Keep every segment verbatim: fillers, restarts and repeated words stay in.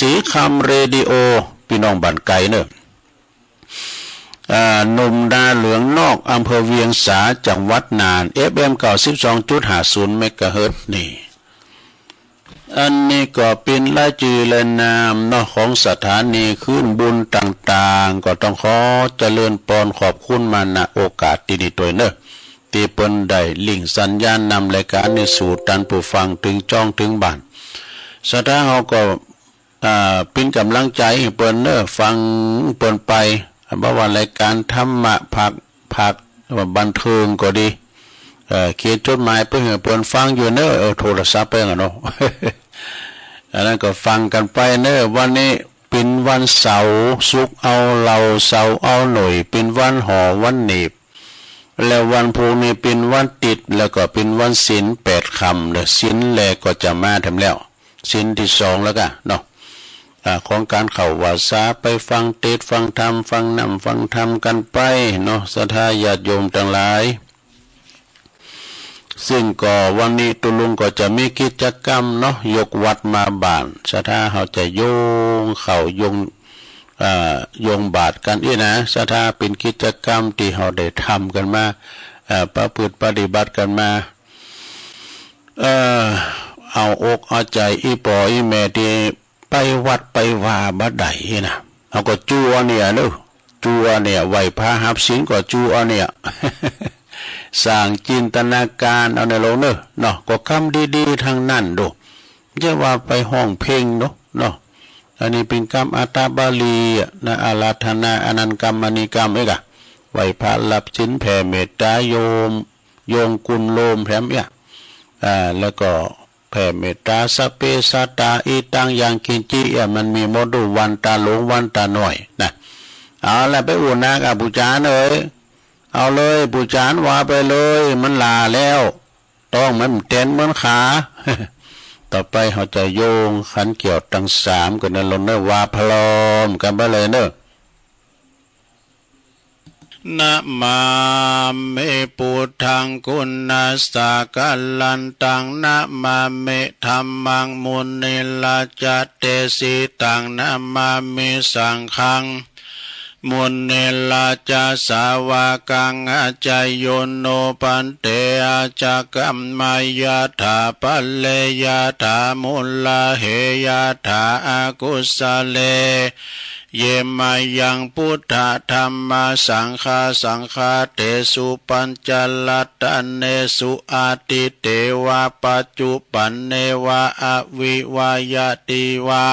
สีคำเรดิโอ พี่น้องบ้านไกลเนอะ อ่า หนุ่มนาเหลืองนอก อำเภอเวียงสา จังหวัดน่าน เอฟเอ็ม เก้าสิบสองจุดห้าศูนย์ เมกะเฮิรตซ์นี่ อันนี้ก็เป็นรายจื่อและนามเนาะ ของสถานีคลื่นบุญต่างๆ ก็ต้องขอเจริญปอนขอบคุณมา ณ โอกาสที่นี่ด้วยเนอะ ที่เปิ้นได้ลิงก์สัญญาณนำรายการนี้สู่ท่านผู้ฟังถึงจ้องถึงบ้าน ศรัทธาเฮาก็ อ่า เป็นกำลังใจให้เปิ้นเนอะ ฟังเปิ้นไป บ่ว่ารายการธรรมะ ภาค ภาคบันเทิงก็ดี เอ่อ เขียนจดหมายไปให้เปิ้นฟังอยู่เนอะ เออ โทรศัพท์ไปกันเนาะ อันนั้นก็ฟังกันไปเนอะ วันนี้เป็นวันเสาร์ ศุกร์เอาเหล้า เสาร์เอาหน่อย เป็นวันห่อ วันหนีบ แล้ววันพุธนี้เป็นวันติด แล้วก็เป็นวันศีลแปดค่ำเนอะ ศีลแรกก็จะมาแถมแล้ว ศีลที่สองแล้วกะเนาะ อ่า ของการเข้าวัดซา ไปฟังเทศน์ฟังธรรม ฟังน้ำฟังธรรมกันไปเนาะ ศรัทธาญาติโยมทั้งหลาย ซึ่งก็วันนี้ตุ๊ลุงก็จะมีกิจกรรมเนาะ ยกวัดมาบ้าน ศรัทธาเฮาจะโยงเข้าโยง อ่า โยงบาตรกันอี้นะ ศรัทธาเป็นกิจกรรมที่เฮาได้ทำกันมา อ่า ประพฤติปฏิบัติกันมา เอ่อ เอาอกเอาใจอีป่ออีแม่ที่ไปวัดไปวาบ่ได้นะ เฮาก็จั่วเนี่ยเนอะ จั่วเนี่ย ไหว้พระฮับศีลก็จั่วเนี่ย สร้างจินตนาการเอาในโลกเนอะ เนาะ ก็กำดีๆ ทั้งนั้นโด อย่าว่าไปฮ้องเพลงเนาะ เนาะ อันนี้เป็นกำอัตตบาลีอะนะ อาราธนา อันนั้นกำ อันนี้กำ เอ้ยกะ ไหว้พระฮับศีล แผ่เมตตาโยม โยงกุลโลมแถมเอ้ย อ่า แล้วก็แผ่เมตตา สัพเพสัตตา อิทัง ยัง กิญจิ เอ้ย มันมีหมดทุกวัน ตาหลวงวันตาน้อยนะ เอาละ ไปอู้นักอ่ะ ปู่จารย์เอ้ย เอาเลย ปู่จารย์ว่าไปเลย มันหล่าแล้ว ต้องมันเต้นเหมือนขา ต่อไปเฮาจะโยงขันเกี่ยวตังสามกันนะ ลงเนอะ ว่าพร้อมกันไปเลยเนอะ Namāmi buddhaṃ guṇasāgaraṃ taṃ, namāmi dhammaṃ munirājā desitaṃ, namāmi saṅghaṃ munirājasāvakaṃ. Ācāyo no bhante, ācākammayathā pare, yathā mūlā he yathā akusale. Ye mayaṃ buddhadhammāsaṅghāsaṅghāṭesu pañcaratane su, atīte vā paccuppane vā avivayyate vā,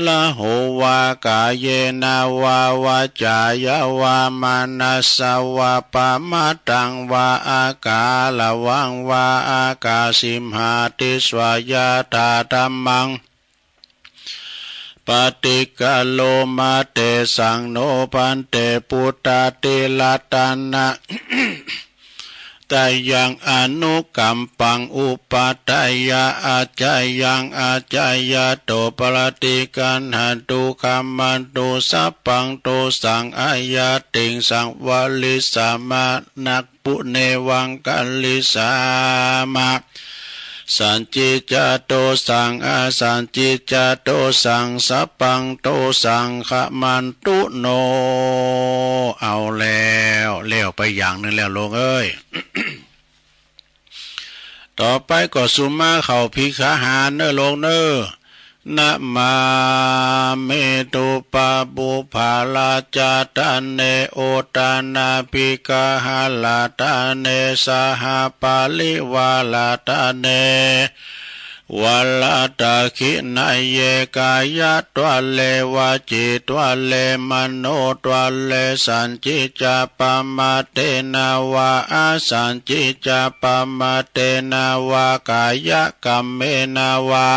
raho vā kāyena vā vācāya vā manasā vā, pamādaṃ vā akāraṃ vā akāsi mhātisvā, yathādhammaṃ paṭikkaroma. Tesaṃ no bhante buddhāti ratana tayaṃ anukampaṃ upādāya, ācāyaṃ ācāyato paṭiggaṇhatu, khamantu sabbaṃ dosaṃ, ayatiṃsaṃ varisāma, nāgpunevaṃ karissāma. Sañcicca dosaṃ asañcicca dosaṃ, sabbaṃ dosaṃ khamantu no. เอาแล้ว แล้วไปอย่างหนึ่งแล้ว โลมเอ้ย ต่อไปก็สุมาเข้าภิกขาหารเนอะ โลมเนอะ Namāmi dubbabujjhārajātane, oṭānābhigāhārajātane, sahaparivārajātane, vāradakkhiṇeyye kāyadvāre vacīdvāre manodvāre, sañcicca pamādena vā asañcicca pamādena vā, kāyakammena vā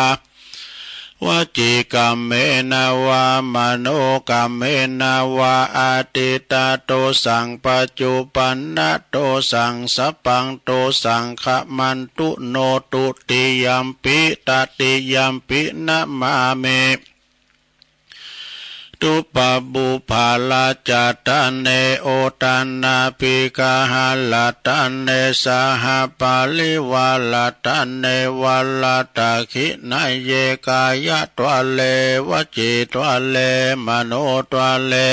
vacīkammena vā manokammena vā, atītadosaṃ paccuppannadosaṃ sabbaṃ dosaṃ khamantu no. Dutiyampi tatiyampi namāmi Dubbabubbaratane ottanabhikkaharattane sahaparivaratane varadakkhiṇeyye kāyadvare vacīdvare manotvare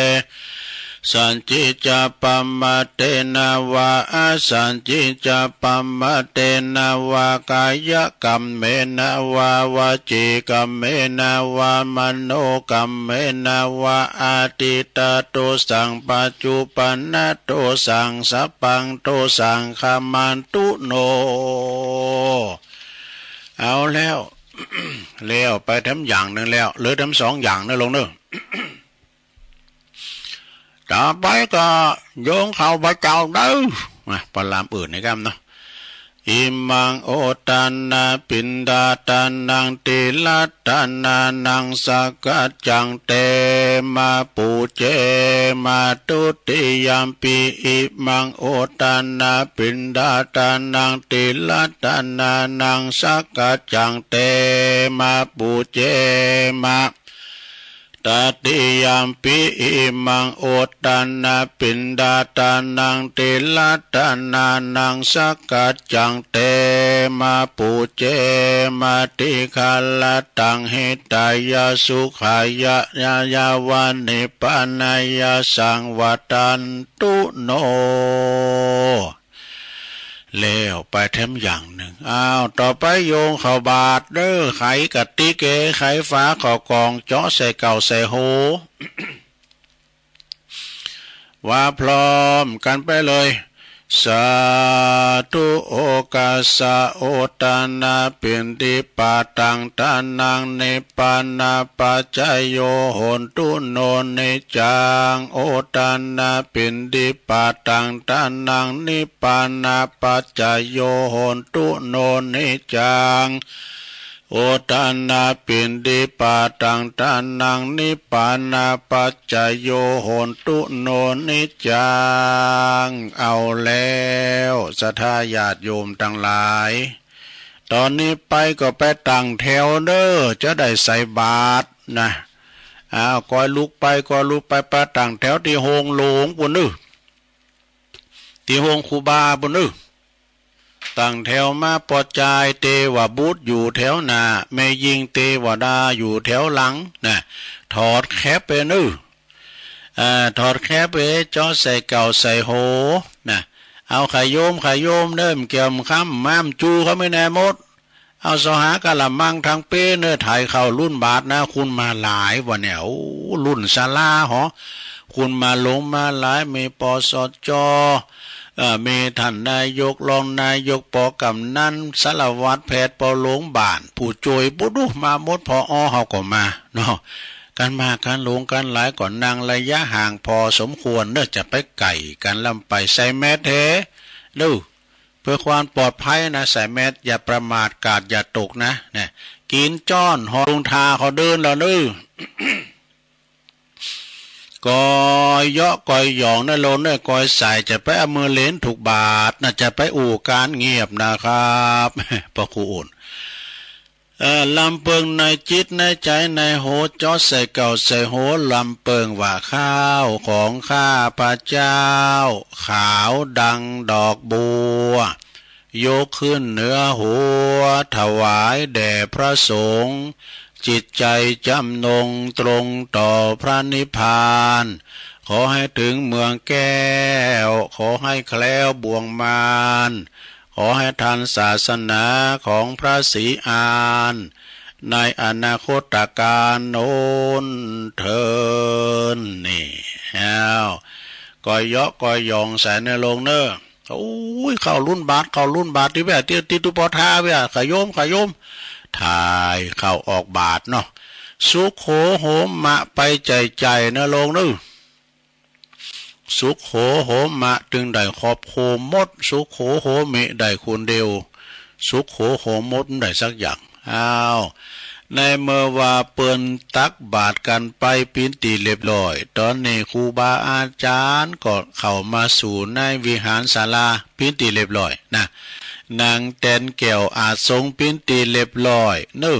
sañciccappamattena vā asañciccappamattena vā kāyakammena vā vacīkammena vā manokammena vā atītadossaṃ paccuppannadosaṃ sabbaṃ dossaṃ khamantu no. เอาแล้ว แล้วไปแถมอย่างหนึ่งแล้ว เหลือแถมสองอย่างนะโยมเนอะ ต่อไปก็โยมข้าพเจ้าเด้อ นะ ประลามอื่นนะครับเนาะ Imaṃ ottanapindātānaṃ tirattanānaṃ sakkaccaṃ tema pūjema. Dutiyampi imaṃ ottanapindātānaṃ tirattanānaṃ sakkaccaṃ tema pūjema. Tatiyampi imaṃ ottanapindātānaṃ tirattanānaṃ sakkaccaṃ tema pūjema. Dīgharattaṃ hitāya sukhāya yāva nibbānāya saṃvattantu no. แล้วไปแถมอย่างหนึ่ง อ้าว ต่อไปโยมข้าพเจ้าเด้อ ไขกระติกเอ ไขฝาข้าวกล่อง เจาะใส่เก้าใส่โห ว่าพร้อมกันไปเลย Sādhu okāsa ottanapindipātaṃ tānaṃ nibbānapaccayo hontu no niccaṃ. Ottanapindipātaṃ tānaṃ nibbānapaccayo hontu no niccaṃ. Ottanapindipātaṃ tānaṃ nibbānapaccayo hontu no niccaṃ. เอาแล้ว ศรัทธาญาติโยมทั้งหลาย ตอนนี้ไปก็ไปตั้งแถวเด้อ จะได้ใส่บาตรนะ อ้าว คอยลุกไป คอยลุกไป ไปตั้งแถวตี้โฮงหลวงปู้นเน้อ ตี้โฮงครูบาปู้นเน้อ ตั้งแถวมา ป้อจายเตวบุตรอยู่แถวหน้า แม่ญิงเตวดาอยู่แถวหลังนะ ถอดแคปไปเน้อ เอ่อ ถอดแคปไป เจาะใส่เก้าใส่โหนะ เอา ขะโยม ขะโยมเน้อ เกี่ยวคำ ม้ามจูเขาไม่แน่หมด เอา เสาหากะละมังทั้งเป้เน้อ ถ่ายเข้ารุ่นบาตรนะ คนมาหลายวันเนี่ย โอ้ รุ่นศาลาหอ คนมาหลงมาหลาย มี ปสจ เอ่อ มีท่านนายก รองนายก ป.กำนัน สารวัตรแพทย์ ป.โรงพยาบาล ผู้ช่วย ปู้นเน้อ มาหมด ผอ.เขาก็มาเนาะ กันมากันหลงกันหลาย ก็นั่งระยะห่างพอสมควรเน้อ จะไปใกล้กัน ลำไปใส่แมสแท้เด้อ เพื่อความปลอดภัยนะ ใส่แมส อย่าประมาท กาดอย่าตกนะ เนี่ย กิ๋นจ้อน หอลุงทาเขาเดินแล้วเน้อ กอยเยาะกอยหย่องนะโยมเน้อ กอยใส่ จะไปเอามือเล็นถูกบาตรนะ จะไปอู้การเงียบนะครับ พระครูอุ่น เอ่อ ลำเปิงในจิตในใจในโห เจาะใส่เก้าใส่โห ลำเปิงว่า ข้าวของข้าพเจ้า ขาวดังดอกบัว ยกขึ้นเหนือหัว ถวายแด่พระสงฆ์ จิตใจจำนงตรงต่อพระนิพพาน ขอให้ถึงเมืองแก้ว ขอให้แคล้วบ่วงมาร ขอให้ทันศาสนาของพระศรีอาน ในอนาคตกาลโน้นเทอญ นี่ อ้าว กอยเยาะกอยหย่องใส่นะโยมเน้อ โอ้ย เข้ารุ่นบาตร เข้ารุ่นบาตร ตี้เวีย ตี้ ตี้ตุ๊ปอทาเวีย ขะโยม ขะโยม ถ่ายเข้าออกบาตรเนาะ สุโขโหมะ ไปใจ่ๆ นะโยมเน้อ สุโขโหมะ ตึงได้ครอบคลุมหมด สุโขโหมิ ได้คนเดียว สุโขโหมด บ่ได้สักอย่าง อ้าว ในเมื่อว่าเปิ้นตักบาตรกันไปเป๋นตี้เรียบร้อย ต๋อนนี้ครูบาอาจ๋ารย์ก็เข้ามาสู่ในวิหารศาลาเป๋นตี้เรียบร้อยนะ นั่งแตนแก้วอาสงเป๋นตี้เรียบร้อยเน้อ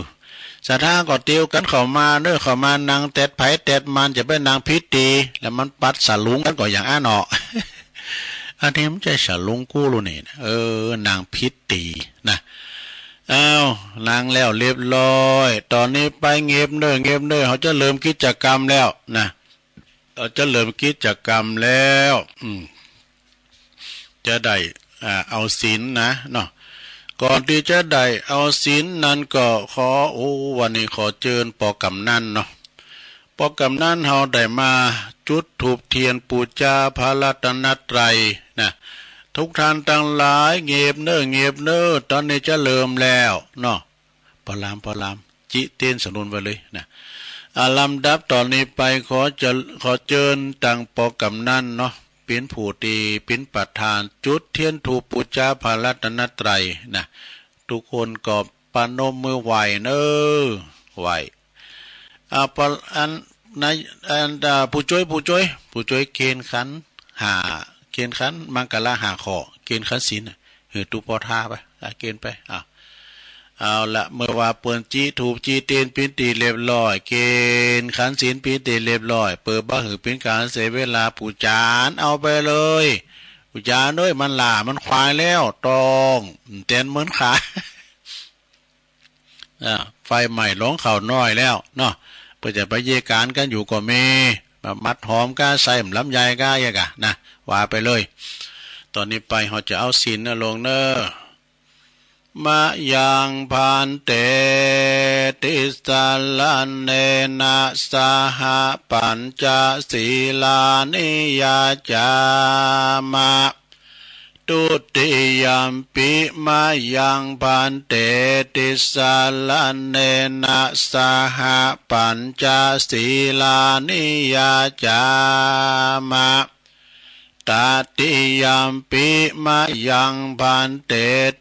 แต่ถ้าก็ติวกันเข้ามาเนอะ เข้ามานั่งแตดไผแตดมัน จะไปนั่งผิดตี แล้วมันปัดสลุงกันก็อย่างอันเนาะ อันนี้มันใช่สลุงกูรู้นี่นะ เออ นั่งผิดตีนะ อ้าว นั่งแล้วเรียบร้อย ตอนนี้ไปเง็บเนอะ เง็บเนอะ เขาจะเริ่มกิจกรรมแล้วนะ เราจะเริ่มกิจกรรมแล้ว อืม จะได้ อ่า เอาศีลนะเนาะ ก่อนที่จะได้เอาศีลนั้นก็ขอ โอ้ วันนี้ขอเจิญปอกำนันเนาะ ปอกำนันเฮาได้มาจุดธูปเทียนปู๋จาพระรัตนตรัยนะ ทุกท่านทั้งหลาย เง็บเนอะ เง็บเนอะ ตอนนี้จะเริ่มแล้วเนาะ ปอลาม ปอลาม จิเตนสนุนไว้เลยนะ อาลำดับต่อนี้ไปขอเจริญ ขอเจิญตังปอกำนันเนาะ เป๋นผู้ตี้เป๋นประธานจุดเทียนธูปปู๋จาพระรัตนตรัยนะ ทุกคนก็ประนมมือไหว้เนอะ ไหว้ อ่า ปะ อัน ใน อัน อ่า ผู้จ้วย ผู้จ้วย ผู้จ้วยเกณฑ์ขันห้า เกณฑ์ขันมังคละห้าข้อ เกณฑ์ขันศีลน่ะ หื้อตุ๊ปอทาไป อ่ะ เกณฑ์ไป อ่ะ เอาละ เมื่อว่าเปิ้นจิธูปจิเตนเป๋นตี้เรียบร้อย เกณฑ์ขันศีลเป๋นตี้เรียบร้อย เปื้อบ่หื้อเป๋นก๋านเสียเวลา ปู่จ๋าเอาไปเลย ปู่จ๋าเอ้ย มันหล้ามันควายแล้ว ต้อง แตนเหมือนขา อ่า ไฟไหม้หลงข้าวน้อยแล้วเนาะ เปิ้นจะไปเยกานกันอยู่ก็มี มามัดหอมก้า ใส่หม้ำลำไยก้า เยียกะนะ ว่าไปเลย ตอนนี้ไปเฮาจะเอาศีลนะลงเนอะ มะยังภันเต ติสสะระเณนะ สะหะ ปัญจะ สีลานิ ยาจามะ ทุติยัมปิ มะยังภันเต ติสสะระเณนะ สะหะ ปัญจะ สีลานิ ยาจามะ ตติยัมปิ มะยังภันเต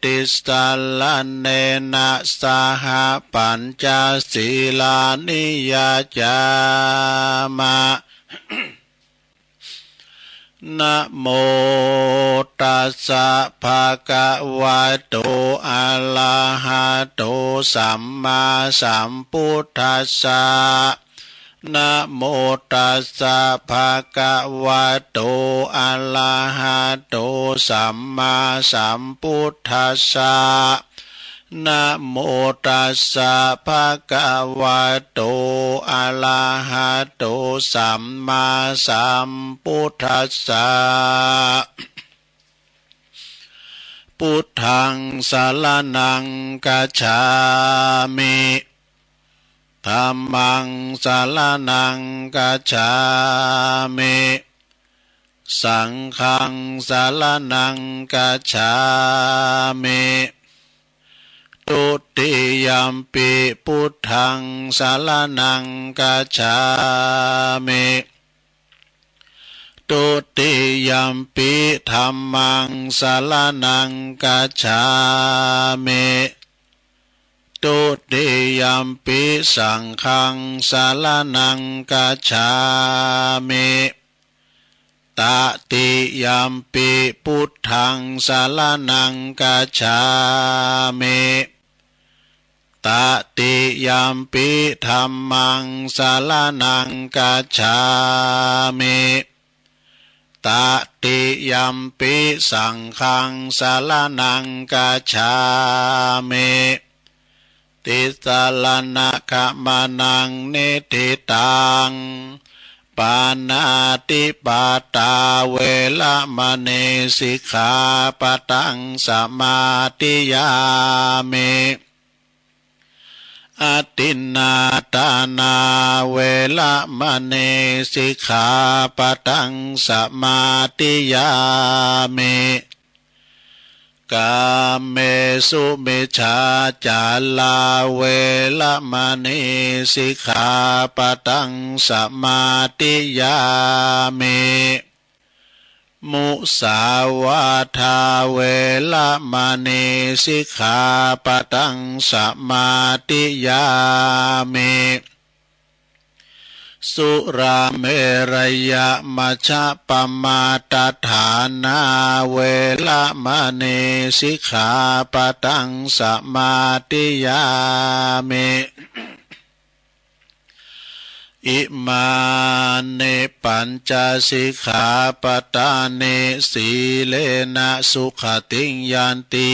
ติสสะระเณนะ สะหะ ปัญจะ สีลานิ ยาจามะ นะโมตัสสะ ภะคะวะโต อะระหะโต สัมมาสัมพุทธัสสะ นะโมตัสสะ ภะคะวะโต อะระหะโต สัมมาสัมพุทธัสสะ นะโมตัสสะ ภะคะวะโต อะระหะโต สัมมาสัมพุทธัสสะ พุทธัง สะระณัง คัจฉามิ ธัมมัง สะระณัง คัจฉามิ สังฆัง สะระณัง คัจฉามิ ทุติยัมปิ พุทธัง สะระณัง คัจฉามิ ทุติยัมปิ ธัมมัง สะระณัง คัจฉามิ ทุติยัมปิ สังฆัง สะระณัง คัจฉามิ ตติยัมปิ พุทธัง สะระณัง คัจฉามิ ตติยัมปิ ธัมมัง สะระณัง คัจฉามิ ตติยัมปิ สังฆัง สะระณัง คัจฉามิ ติสสะระณะ ขะมะนัง นิฏฐิตัง ปาณาติปาตา เวระมะณี สิกขาปะทัง สะมาธิยามิ อะทินนาทานา เวระมะณี สิกขาปะทัง สะมาธิยามิ กาเมสุมิจฉาจารา เวระมะณี สิกขาปะทัง สะมาธิยามิ มุสาวาทา เวระมะณี สิกขาปะทัง สะมาธิยามิ สุราเมรยะมัชฌะปะมาทฐานา เวระมะณี สิกขาปะทัง สะมาธิยามิ Imāni pañca sikkhāpadāni, sīlena sugatiṃ yanti,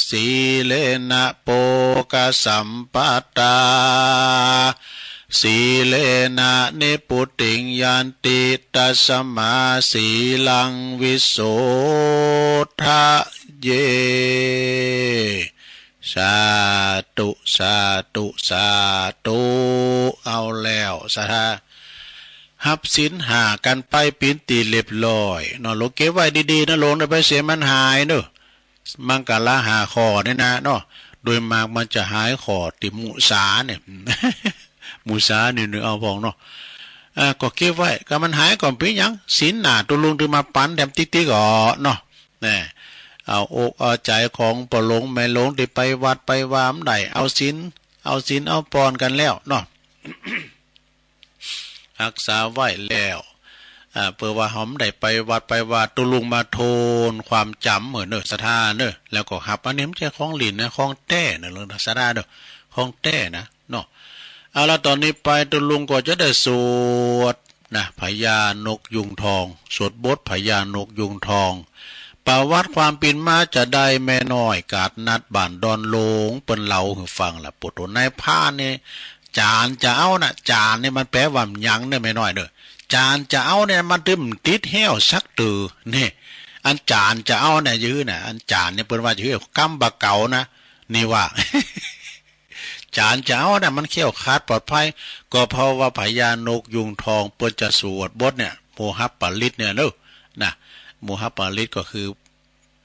sīlena bhogasampadā, sīlena nibbutiṃ yanti, tasmā sīlaṃ visodhaye. สาธุ สาธุ สาธุ เอาแล้ว ศรัทธา ฮับศีลห้ากั๋นไปเป๋นตี้เรียบร้อยเนาะ หลวงเก็บไว้ดีๆ นะ หลวง เดี๋ยวไปเสียมันหายเนาะ มังคละห้าข้อนี่นะเนาะ โดยมากมันจะหายข้อตี้มุสาเนี่ย มุสานี่นึกเอาพ่องเนาะ เอ่อ ก็เก็บไว้ ก็มันหายก่อนเป๋นหยัง ศีลห้าตุ๊ลุงถือมาปั๋นแถมติ๊กๆ ก่อเนาะ แน่ เอาอกเอาใจ๋ของป้อหลวงแม่หลวงตี้ไปวัดไปวาบ่ได้ เอาศีล เอาศีลเอาปอนกั๋นแล้วเนาะ ฮักษาไว้แล้ว อ่า เปื้อว่าเฮาบ่ได้ไปวัดไปวา ตุ๊ลุงมาทวนความจ๋ำเหอะเนาะ ศรัทธาเนาะ แล้วก็ฮับ อันนี้มันบ่ใจ้ของหลิ้นนะ ของแต๊เนาะ หลวงศรัทธาเนาะ ของแต๊นะ เนาะ เอาละ ต่อนี้ไปตุ๊ลุงก็จะได้สวดนะ พญานกยูงทอง สวดบทพญานกยูงทอง ประวัติความเป๋นมาจาใด แม่น้อยกาดนัดบ้านดอนหลง เปิ้นเล่าหื้อฟังละ ปุตโตนายพรานนี่ จานจะเอานะ จานนี่มันแป๋ว่าหยังเนาะ แม่น้อยเนาะ จานจะเอาเนี่ยมันตึงติดแห้วสักเตื้อ นี่ อันจานจะเอาเนี่ย จื้อนะ อันจานนี่เปิ้นว่าจื้อ กำบ่าเก๋านะ นี่ว่า จานจะเอาเนี่ยมันแคล้วคลาดปลอดภัย ก็เพราะว่าพญานกยูงทองเปิ้นจะสวดบทเนี่ย โมหปริตรเนี่ยเนาะ นะ โมหปริตรก็คือ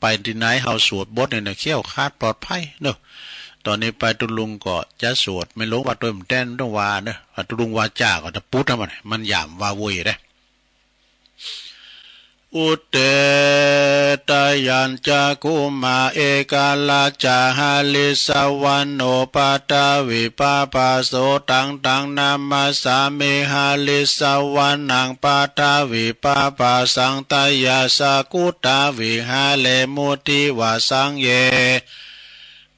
ไปตี้ไหนเฮาสวดบทเนี่ย แคล้วคลาดปลอดภัยเนาะ ต่อนี้ไปตุ๊ลุงก็จะสวด แม่หลวงว่าตวยแต๊ต้องว่าเนาะ ตุ๊ลุงว่าจ๋าก็จะปุ๊ดนะ มัน มันหยามว่าเว้ยเด้ Udetayañcakkhumā ekarājā harissavaṇṇo pathavipābhaso, taṃ taṃ namassāmi harissavaṇṇaṃ pathavipābhasaṃ, tayajja guttā viharemu divasaṃ ye.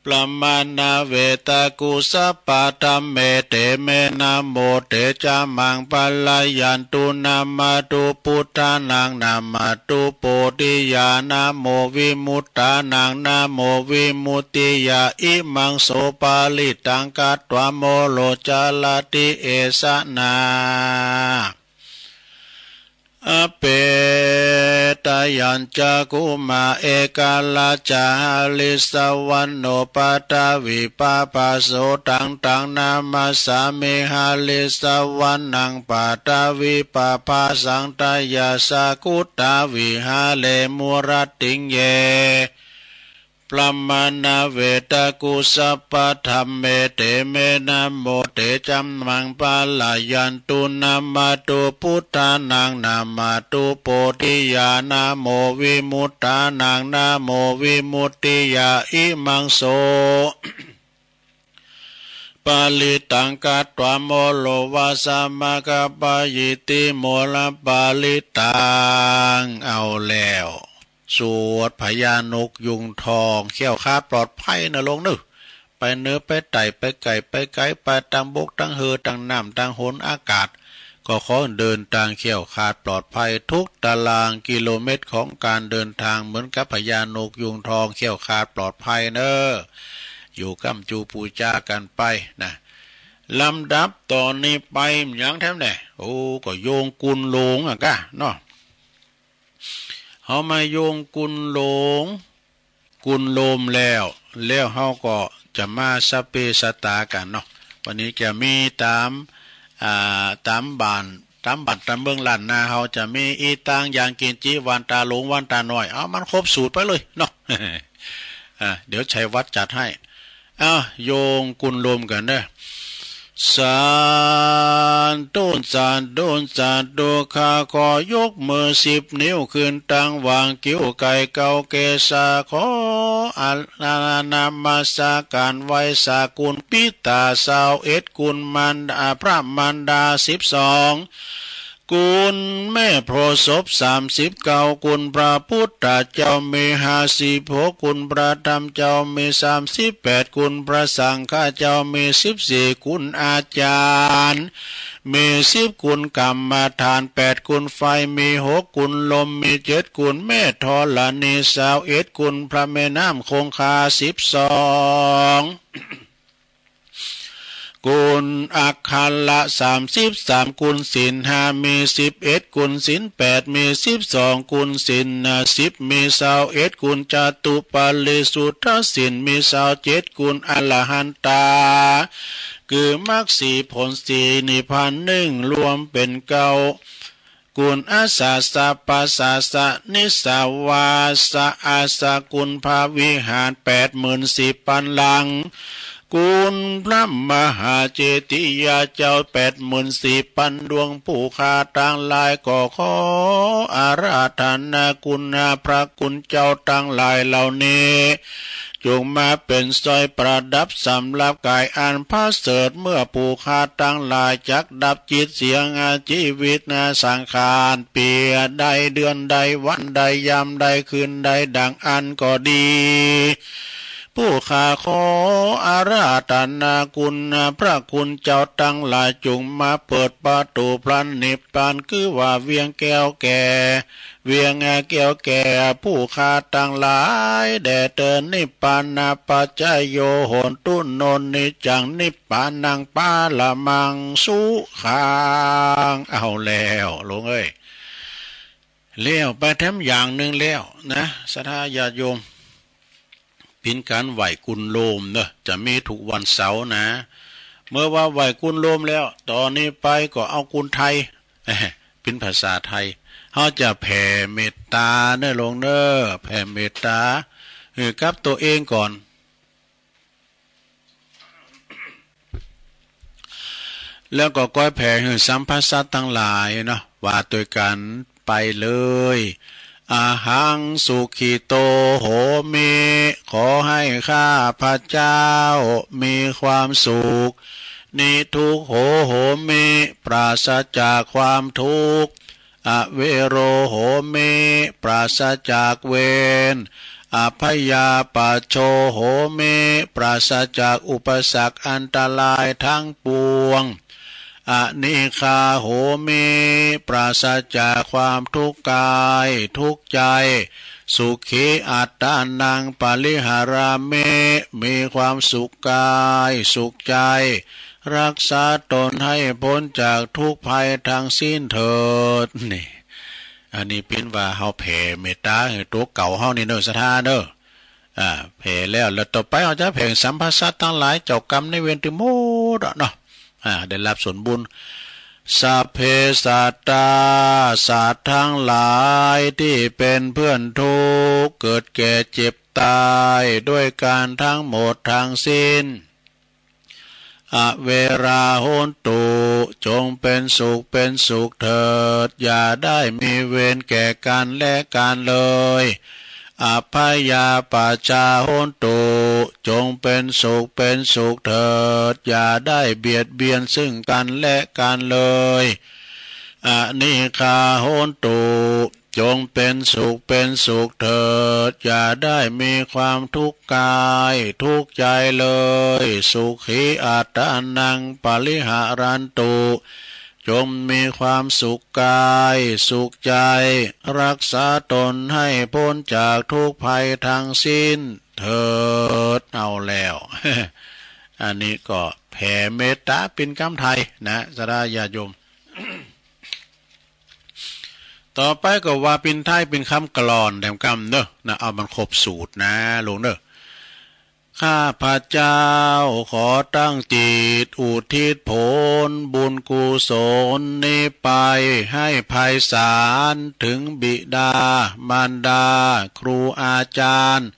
Brahmā navetaku sabbadhamme, te me namo, te ca maṃ pālayantu. Namatthu buddhānaṃ, namatthu bodhiyā, namo vimuttānaṃ, namo vimuttiyā. Imaṃ so parittaṃ katvā moro carati esanā. Apetayañcakkhumā ekarājā harissavaṇṇo pathavipābhaso, taṃ taṃ namassāmi harissavaṇṇaṃ pathavipābhasaṃ, tayajja guttā viharemu rattiṃ ye. Brahmā navetaku sabbadhamme, te me namo, te ca maṃ pālayantu. Namatthu buddhānaṃ, namatthu bodhiyā, namo vimuttānaṃ, namo vimuttiyā. Imaṃ so parittaṃ katvā moro vāsamakappayīti, moraparittaṃ. เอาแล้ว สวดพญานกยูงทอง แคล้วคลาดปลอดภัยนะโลมเนาะ ไปเหนือไปใต้ ไปใก้ไปไก๋ ไปตางบกตางเฮือ ตางน้ำตางหนอากาศ ก็ขอเดินทางแคล้วคลาดปลอดภัยทุกตารางกิโลเมตรของการเดินทาง เหมือนกับพญานกยูงทองแคล้วคลาดปลอดภัยเนาะ อยู่ก้ำจูปูจากั๋นไปนะ ลำดับต่อนี้ไป หยังแถมแน่ โอ้ ก็โยงกุลโลมอะก้าเนาะ เฮามาโยงกุลโลม กุลโลมแล้ว แล้วเฮาก็จะมาสัพเพสัตตากั๋นเนาะ วันนี้จะมีต๋าม อ่า ต๋ามบ้าน ต๋ามบ้านต๋ามเมืองล้านนาเฮาจะมี อิตัง ยังกิญจิ วันต๋าหลวง วันต๋าน้อย เอามันครบสูตรไปเลยเนาะ อ่า เดี๋ยวชัยวัฒน์จัดให้ อ่ะ โยงกุลโลมกั๋นเนาะ สาธุ สาธุ สาธุ ข้าขอยกมือสิบนิ้วขึ้นตั้งวางคิ้วไก่เกาเกศา ขออาราธนามัสการไหว้สาคุณปิตาซาวเอ็ด คุณมารดา พระมารดาสิบสอง คุณแม่โพธิ์ศพสามสิบเก้า คุณพระพุทธเจ้ามีห้าสิบหก คุณพระธรรมเจ้ามีสามสิบแปด คุณพระสังฆเจ้ามีสิบสี่ คุณอาจารย์มีสิบ คุณกรรมฐานแปด คุณไฟมีหก คุณลมมีเจ็ด คุณแม่ธรณีซาวเอ็ด คุณพระแม่น้ำคงคาสิบสอง คุณอัคระสามสิบสาม คุณศีลห้ามีสิบเอ็ด คุณศีลแปดมีสิบสอง คุณศีลสิบมีซาวเอ็ด คุณจตุปริสุทธศีลมีซาวเจ็ด คุณอรหันตา คือมรรคสี่ผลสี่นิพพานหนึ่ง รวมเป็นเก้า คุณอาสาสะปาสาสะนิสสาวาสะอาสะ คุณพระวิหารแปดหมื่นสี่ปันหลัง คุณพระมหาเจติยาเจ้าแปดหมื่นสี่ปันดวง ผู้ข้าทั้งหลายก็ขออาราธนาคุณพระคุณเจ้าทั้งหลายเหล่านี้ จงมาเป็นสร้อยประดับสำหรับกายอันประเสริฐ เมื่อผู้ข้าทั้งหลายจักดับจิตเสียง ชีวิตนาสังขารเปียใด เดือนใด วันใด ยามใด คืนใด ดังอั้นก็ดี ผู้ข้าขออาราธนาคุณพระคุณเจ้าทั้งหลาย จงมาเปิดประตูพระนิพพาน คือว่าเวียงแก้วแก่ เวียงแก้วแก่ผู้ข้าทั้งหลายแด่เธอ นิพพานาปัจจโยโหนตุ โนนิจจังนิพพานังปรมังสุขัง เอาแล้วโลมเอ้ย แล้วไปแถมอย่างหนึ่งแล้วนะ ศรัทธาญาติโยม เป๋นก๋านไหว้กุลโลมเนาะ จะมีทุกวันเสาร์นะ เมื่อว่าไหว้กุลโลมแล้ว ต่อนี้ไปก็เอากุลไทย เป๋นภาษาไทย เฮาจะแผ่เมตตาเนาะโลมเนาะ แผ่เมตตาหื้อกับตั๋วเองก่อน แล้วก็ก้อยแผ่หื้อสัพพสัตว์ตังหลายเนาะ ว่าตวยกั๋นไปเลย อะหัง สุขิโต โหมิ ขอให้ข้าพเจ้ามีความสุข นิทุกโข โหมิ ปราศจากความทุกข์ อเวโร โหมิ ปราศจากเวร อัพพยาปัชโช โหมิ ปราศจากอุปสรรคอันตรายทั้งปวง อนิฆา โหมิ ปราศจากความทุกข์กายทุกข์ใจ สุขี อัตตานัง ปริหารามิ มีความสุขกายสุขใจ รักษาตนให้พ้นจากทุกข์ภัยทั้งสิ้นเถิด นี่ อันนี้เป๋นว่าเฮาแผ่เมตตาหื้อตั๋วเก่าเฮานี่เนาะ ศรัทธาเนาะ อ่า แผ่แล้ว แล้วต่อไปเฮาจะแผ่สัพพสัตว์ตังหลาย เจ้ากรรมนายเวรตึงหมดอะเนาะ อ่า ได้รับส่วนบุญ สัพเพสัตตา สัตว์ทั้งหลายที่เป็นเพื่อนทุกข์ เกิดแก่เจ็บตายด้วยกันทั้งหมดทั้งสิ้น อเวรา โหนตุ จงเป็นสุขเป็นสุขเถิด อย่าได้มีเวรแก่กันและกันเลย อัพพยาปัชชา โหนตุ จงเป็นสุขเป็นสุขเถิด อย่าได้เบียดเบียนซึ่งกันและกันเลย อนิฆา โหนตุ จงเป็นสุขเป็นสุขเถิด อย่าได้มีความทุกข์กายทุกข์ใจเลย สุขี อัตตานัง ปริหารันตุ จงมีความสุขกายสุขใจ รักษาตนให้พ้นจากทุกข์ภัยทั้งสิ้นเถิด เอาแล้ว อันนี้ก็แผ่เมตตาเป๋นกำไทยนะ ศรัทธาญาติโยม ต่อไปก็ว่าเป๋นไทยเป๋นกำกลอนแถมกำเนาะนะ เอามันครบสูตรนะโลมเนาะ ข้าพเจ้าขอตั้งจิตอุทิศผลบุญกุศลนี้ไปให้ไพศาลถึงบิดามารดาครูอาจารย์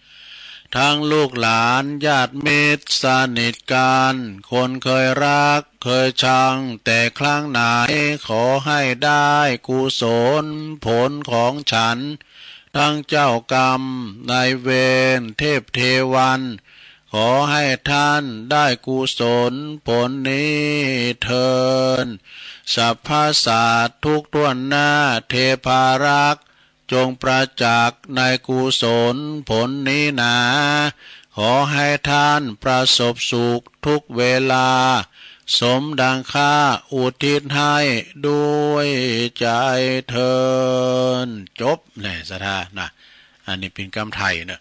ทั้งลูกหลานญาติมิตรสนิทกัน คนเคยรักเคยชังแต่ครั้งไหน ขอให้ได้กุศลผลของฉัน ทั้งเจ้ากรรมนายเวรเทพเทวัน ขอให้ท่านได้กุศลผลนี้เทอญ สรรพสัตว์ทุกทั่วหน้า เทพารักษ์ จงประจักษ์ในกุศลผลนี้หนา ขอให้ท่านประสบสุขทุกเวลา สมดังข้าอุทิศให้ด้วยใจเทอญ จบ แน่ ศรัทธานะ อันนี้เป็นกำไทยเนอะ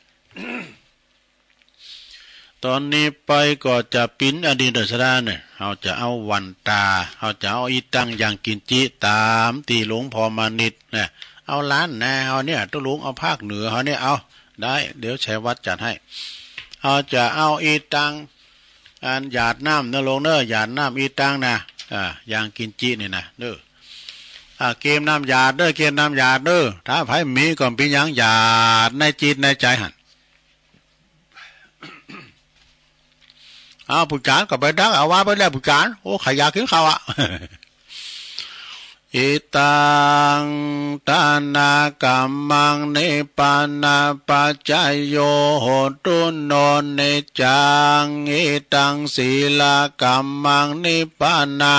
ตอนนี้ไปก็จะปิ้นอดีตศรัทธาเนี่ย เขาจะเอาวันตา เขาจะเอาอีตังอย่างกินจิตามที่หลวงพ่อมานิดนะ เอาล้านนะ เอาเนี่ย ตกลงเอาภาคเหนือ เขาเนี่ย เอา ได้ เดี๋ยวชัยวัฒน์จัดให้ เขาจะเอาอีตัง อันหยาดน้ำนะ ลงเนอะ หยาดน้ำอีตังนะ อ่า อย่างกินจินี่นะ เนอะ อ่า เกมน้ำหยาดเนอะ เกมน้ำหยาดเนอะ ถ้าไผมีก็ปิ้นอย่างหยาดในจิตในใจหัน เอาผู้จานก็ไปดักเอาว่าไปแล้วผู้จาน โอ้ ใครอยากกินข้าวอะ อิตัง ทานะกัมมัง นิพพานะปัจจโย โหตุ โน นิจจัง อิตัง ศีลกัมมัง นิพพานะ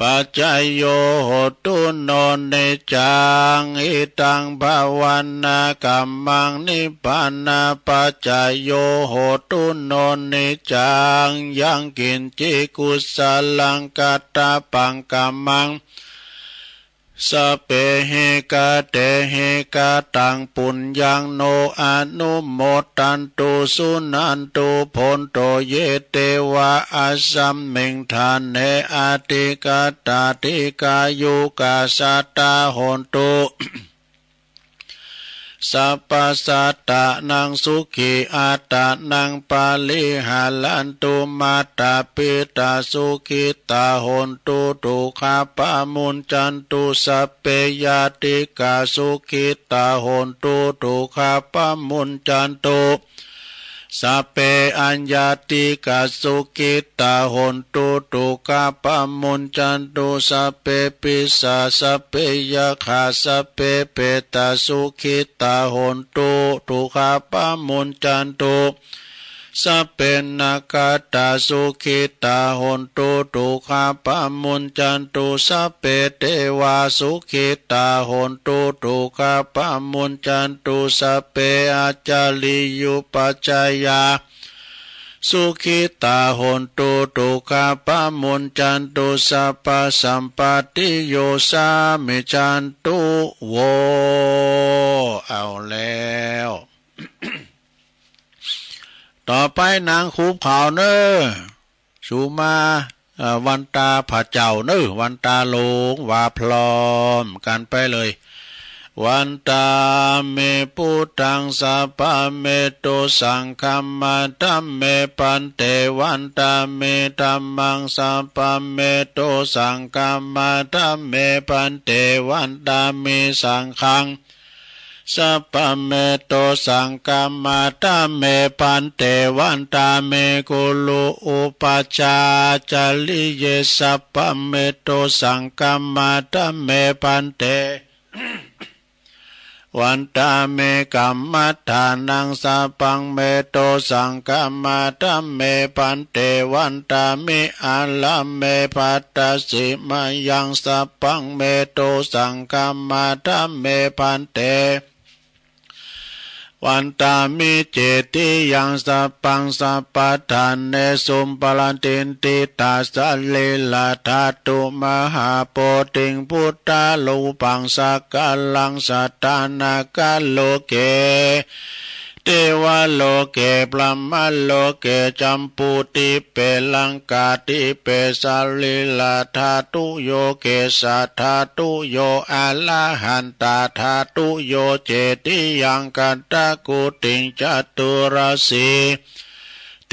ปัจจโย โหตุ โน นิจจัง อิตัง ภาวนากัมมัง นิพพานะปัจจโย โหตุ โน นิจจัง ยังกินจิ กุสลัง กัตตะปัง กัมมัง สัพเพ หิ กะเต หิ กะตัง ปุญญัง โน อนุโมทันตุ สุนันตุ โภนโต เย เตวะ อัสสมิง ฐาเน อธิกาตา ติกายุกา สัตตา โหนตุ สัพพะ สัตตานัง สุขี อัตตานัง ปะริหารันตุ มาตา ปิตา สุขิตา โหนตุ ทุกขา ปะมุญจันตุ สัพเพ ญาติกา สุขิตา โหนตุ ทุกขา ปะมุญจันตุ สัพเพ อญาติกา สุขิตา โหนตุ ทุกขา ปะมุญจันตุ สัพเพ ปิสา สัพเพ ยักขา สัพเพ เปตา สุขิตา โหนตุ ทุกขา ปะมุญจันตุ สัพเพ นาคาตา สุขิตา โหนตุ ทุกขา ปะมุญจันตุ สัพเพ เตวา สุขิตา โหนตุ ทุกขา ปะมุญจันตุ สัพเพ อาจาริยุปัจจายา สุขิตา โหนตุ ทุกขา ปะมุญจันตุ สัพพะ สัมปาติโย สามิจันตุ โว เอาแล้ว ต่อไปนางคูบขาวเนอะ สุมา เอ่อ วันตาพระเจ้าเนอะ วันตาหลวง ว่าพร้อมกันไปเลย วันตามิ พุทธัง สัพพะเม ตุ สังฆัมมา ธัมเม พันเต วันตามิ ธัมมัง สัพพะเม ตุ สังฆัมมา ธัมเม พันเต วันตามิ สังฆัง สัพพะเม ตุ สังฆัมมา ธัมเม พันเต วันตามิ กุรุ อุปัชฌาจาริเย สัพพะเม ตุ สังฆัมมา ธัมเม พันเต วันตามิ กัมมัฏฐานัง สัพพัง เม ตุ สังฆัมมา ธัมเม พันเต วันตามิ อารัมเม ภัตตาสิ มะยัง สัพพัง เม ตุ สังฆัมมา ธัมเม พันเต วันตามิ เจติยัง สัพพัง สัพพะทาเนสุ ปะระติฏฐิตา สะรีระธาตุ มหาโพธิง พุทธารูปัง สักการัง สัตตานาคาโลเก เทวโลเก พรหมโลเก จัมปูทิปเป ลังกาทิปเป สะรีระธาตุโย เกสาธาตุโย อะระหันตาธาตุโย เจติยัง คันธะกูติง จตุรสี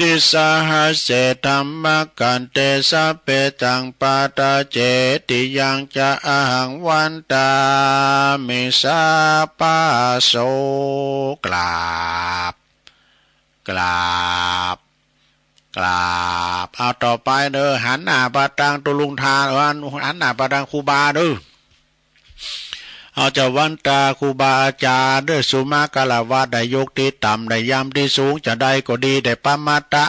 ติสหัสเส ธัมมะขันเต สัพเพตัง ปะทะ เจติยัง จะ อะหัง วันตามิ สัพพะ โส กราบ กราบ กราบ เอาต่อไปเด้อ หันหน้าไปทางตุลุงทาน หันหน้าไปทางครูบาเด้อ อาจจะวันตาครูบาอาจารย์เด้อ สุมาคารวะได้ยกที่ต่ำได้ยำที่สูง จะได้ก็ดีได้ปะมาตะ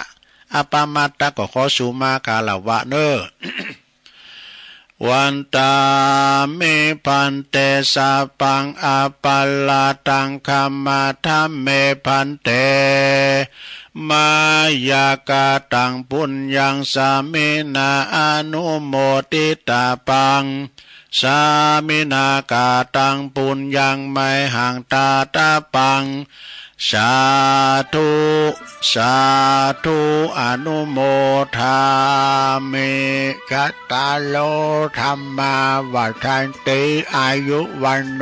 อปะมาตะก็ขอสุมาคารวะเน้อ วันตามิภันเต สัพพังอปะราทังขมาธัมเมภันเต มายากาตังปุญญังสามินาอนุโมทิตาปัง สามินากาตังปุญญังไมหังตาตาปัง สาธุ สาธุ อนุโมทามิ กตาโลธัมมาวัฒนติ อายุวันโน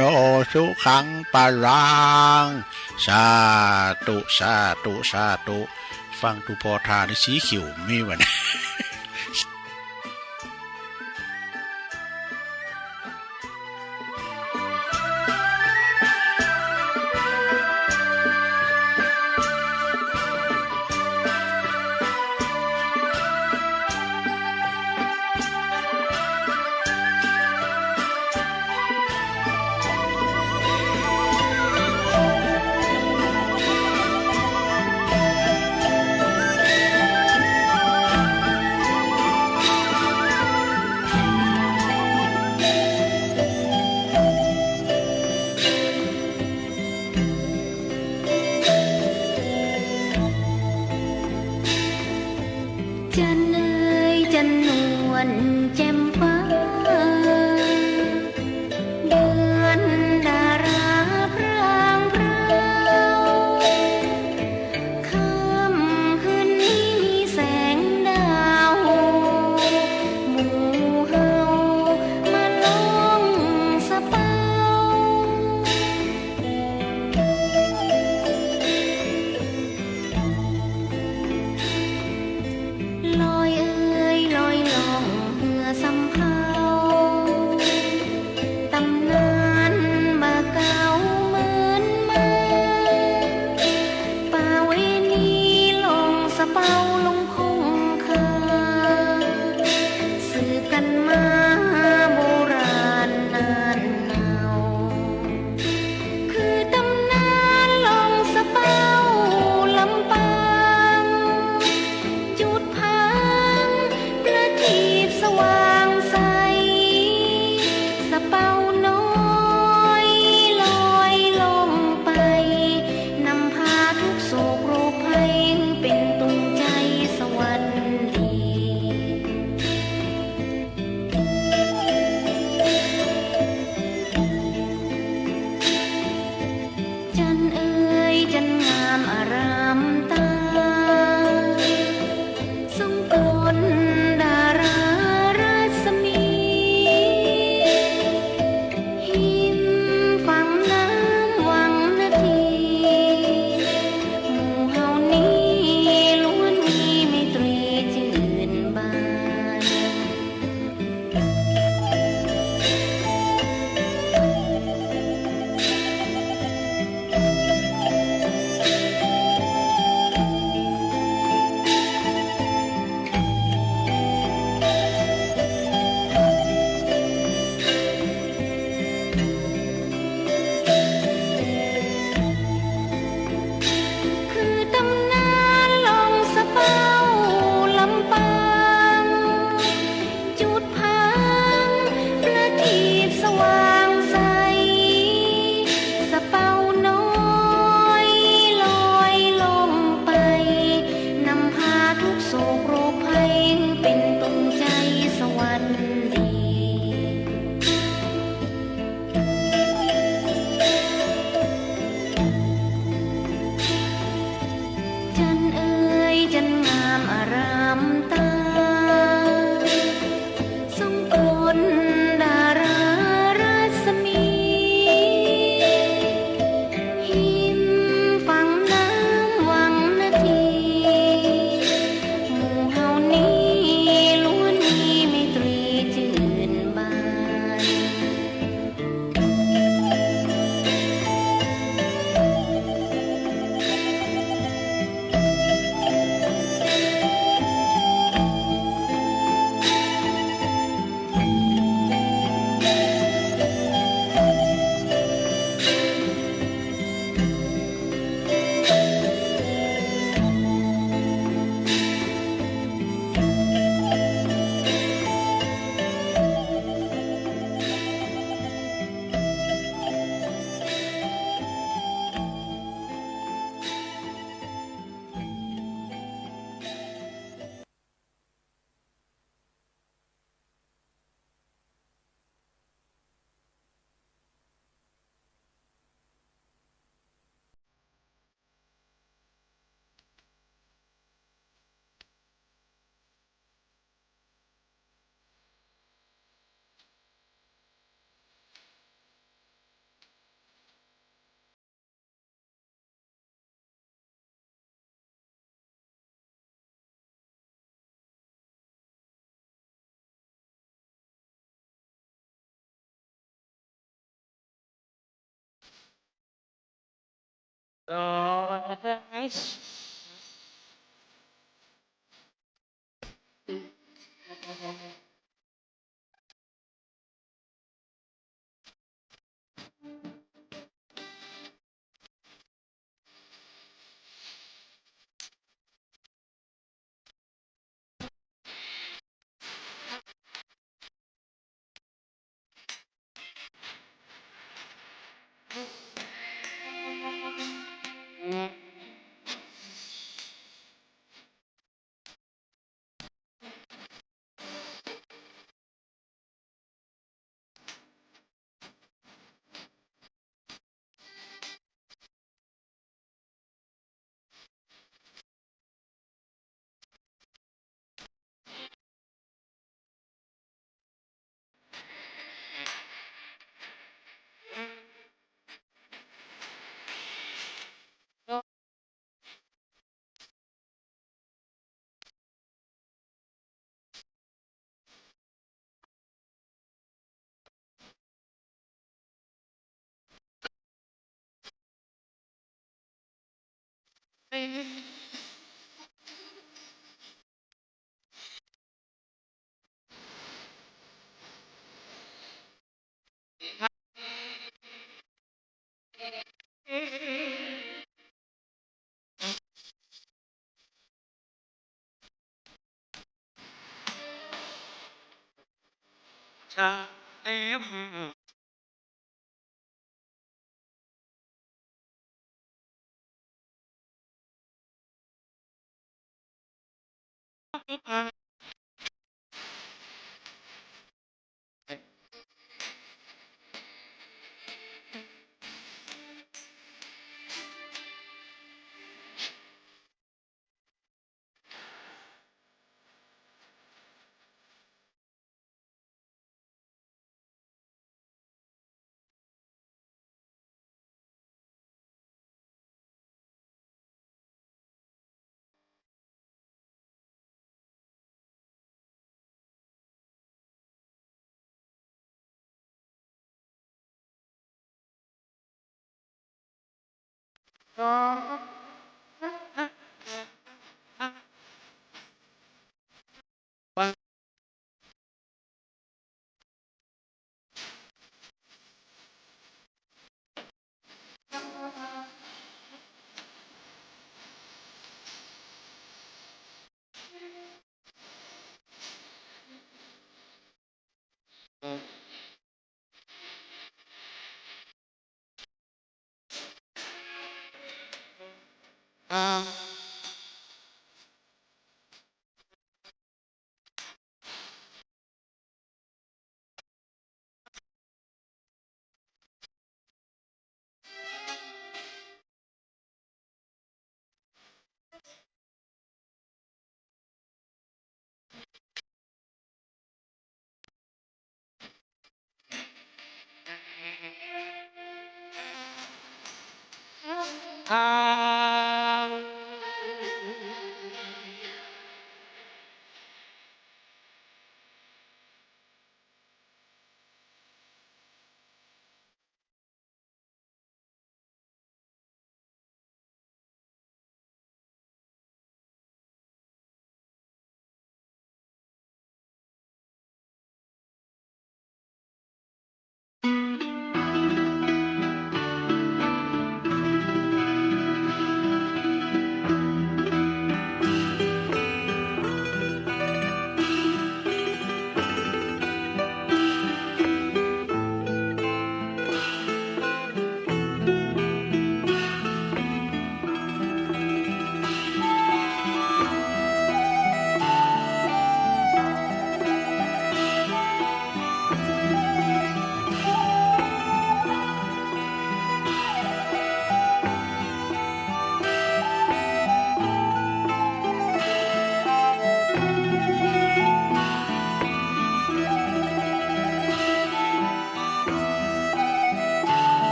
สุขังปะลัง สาธุ สาธุ สาธุ ฟังดูพอทาในสีขิวมีวัน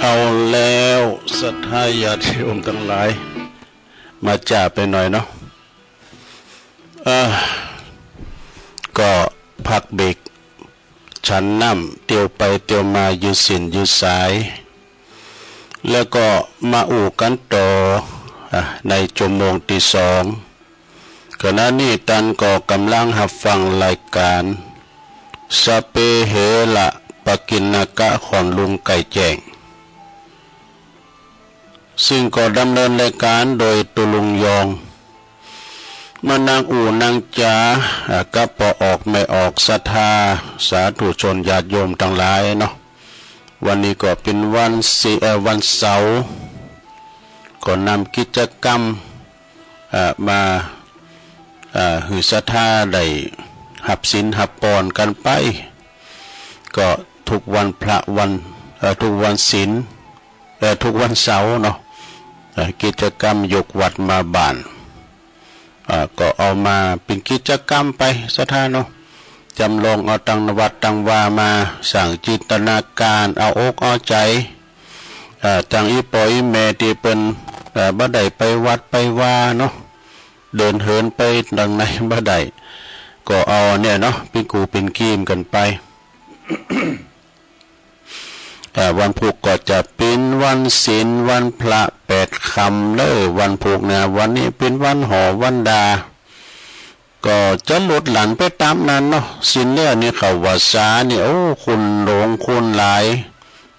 เอาแล้วศรัทธาญาติโยมทั้งหลาย มาจ่าไปหน่อยเนาะ เอ่อ ก็พักเบรก ฉันน้ำ เตียวไปเตียวมา ยืดเส้นยืดสาย แล้วก็มาอู้กันต่อ อ่ะ ในชั่วโมงที่สอง ขณะนี้ตันก็กำลังฮับฟังรายการ สะเปเหระ ปกิณกะ ของลุงไก่แจ้ง ซึ่งก็ดำเนินรายการโดยตุลุงยอง มานั่งอู้นั่งจ๋า อ่า กับป้อออกแม่ออกศรัทธา สาธุชนญาติโยมทั้งหลายเนาะ วันนี้ก็เป็นวันศิ- เอ่อ วันเสาร์ ก็นำกิจกรรม อ่า มา อ่า หื้อศรัทธาได้ฮับศีลฮับปอนกันไป ก็ทุกวันพระวัน เอ่อ ทุกวันศีล เอ่อ ทุกวันเสาร์เนาะ เอ่อ กิจกรรมยกวัดมาบ้าน อ่า ก็เอามาเป็นกิจกรรมไปศรัทธาเนาะ จำลองเอาตังวัดตังวามา สร้างจินตนาการ เอาอกเอาใจ อ่า ตังอีป้ออีแม่ตี้เปิ้น อ่า บ่ได้ไปวัดไปวาเนาะ เดินเหินไปตังไหนบ่ได้ ก็เอาเนี่ยเนาะ เป็นกูเป็นกีมกันไป อ่า วันพุธก็จะเป็นวันศีล วันพระแปดค่ำเด้อ วันพุธนะ วันนี้เป็นวันหอวันดา ก็จะหลุดหลั่นไปตามนั้นเนาะ ศีลแล้วนี่เขาว่าซานี่ โอ้ คนหลงคนหลาย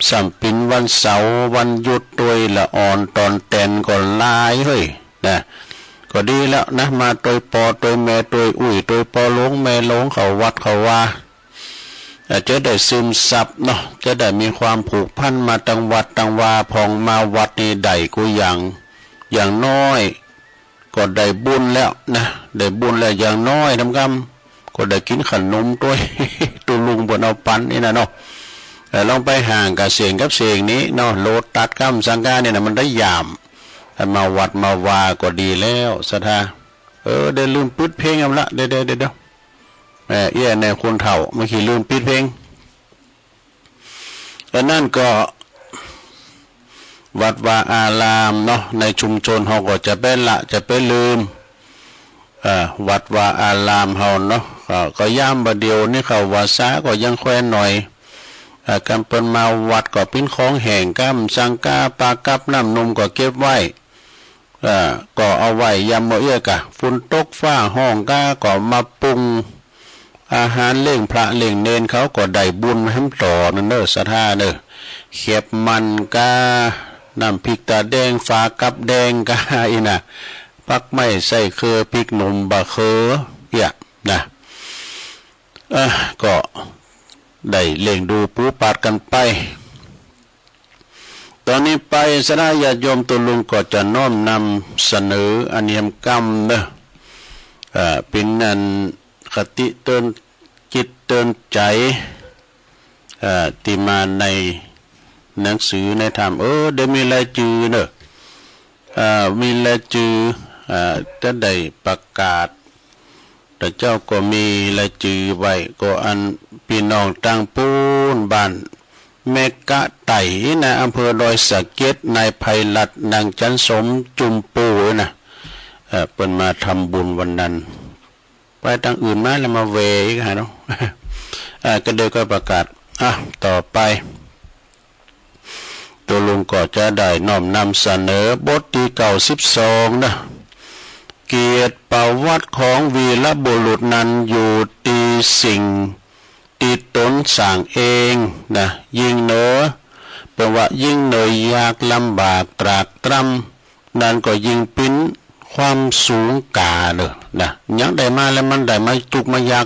ส่ำเป็นวันเสาร์วันหยุดตวยละอ่อนตอนแตนก็หลายเฮ้ย นะ ก็ดีแล้วนะ มาตวยป้อตวยแม่ตวยอุ้ยตวยป้อหลวงแม่หลวง เข้าวัดเข้าวา อ่ะ จะได้ซึมซับเนาะ จะได้มีความผูกพันมาตังวัดตังวา ผ่องมาวัดนี่ได้กูอย่าง อย่างน้อย ก็ได้บุญแล้วนะ ได้บุญแล้วอย่างน้อยทำกำ ก็ได้กินขนมตวย ตุลุงเปิ้นเอาปันนี่นะเนาะ เออ ลองไปห้างกับเสงกับเสงนี้เนาะ โลตัสกำสังกานี่นะ มันได้ยาม อันมาวัดมาวาก็ดีแล้วศรัทธา เออ ได้ลืมปิดเพลงเอาละ เดี๋ยว เดี๋ยว เดี๋ยว เออ เอี้ย ในคนเฒ่า เมื่อกี้ลืมปิดเพลง อันนั้นก็ วัดวาอารามเนาะ ในชุมชนเฮาก็จะไปละ จะไปลืม เอ่อ วัดวาอารามเฮาเนาะ ก็ ก็ยามบ่าเดี่ยวนี่เขาว่าซาก็ยังแควนหน่อย เอ่อ กำเปิ้นมาวัดก็ปิ้นของแห้งกำสังกา ปลากับน้ำนมก็เก็บไว้ เอ่อ ก็เอาไว้ยามมื้อเอี้ยกะ ฝนตกฟ้าฮ้องกา ก็มาปรุงอาหารเลี้ยงพระเลี้ยงเณร เขาก็ได้บุญแหมต่อนั่นเด้อศรัทธาเด้อ เขียบมันกา น้ำพริกตาแดง ฝากับแดงกา อีน่ะ ปักไม้ใส่เครือ พริกหนุ่มบ่าเครือ เอี้ย นะ เอ่อ ก็ได้เลี้ยงดูปูปาดกันไป ตอนนี้ไปศรัทธาญาติโยม ตุลุงก็จะน้อมนำเสนออันเยี่ยมกำเนอะ เอ่อ เป็นอันคติเตือนจิตเตือนใจ เอ่อ ที่มาในหนังสือในธรรม เออ ได้มีรายจื่อเนอะ เอ่อ มีรายจื่อ เอ่อ จะได้ประกาศ แต่เจ้าก็มีรายจื่อไว้ ก็อันพี่น้องตังปูนบ้านแม่กะไต่นะ อำเภอดอยสะเก็ด นายไพรัตน์ นางจันสม จุมปูนะ เอ่อ เปิ้นมาทำบุญวันนั้น ไปตังอื่นมาแล้วมาแวะอีกฮะเนาะ เอ่อ ก็เดี๋ยวก็ประกาศ อ่ะ ต่อไป ตุลุงก็จะได้น้อมนำเสนอบทที่เก้าสิบสองนะ เกียรติประวัติของวีรบุรุษนั้นอยู่ที่สิ่งที่ตนสร้างเองนะ ยิ่งเหนือ แปลว่ายิ่งเหนื่อยยากลำบากตรากตรำ นั้นก็ยิ่งปิ้นความสูงก๋าเนอะนะ ยังได้มาแล้วมันได้มาทุกข์มายาก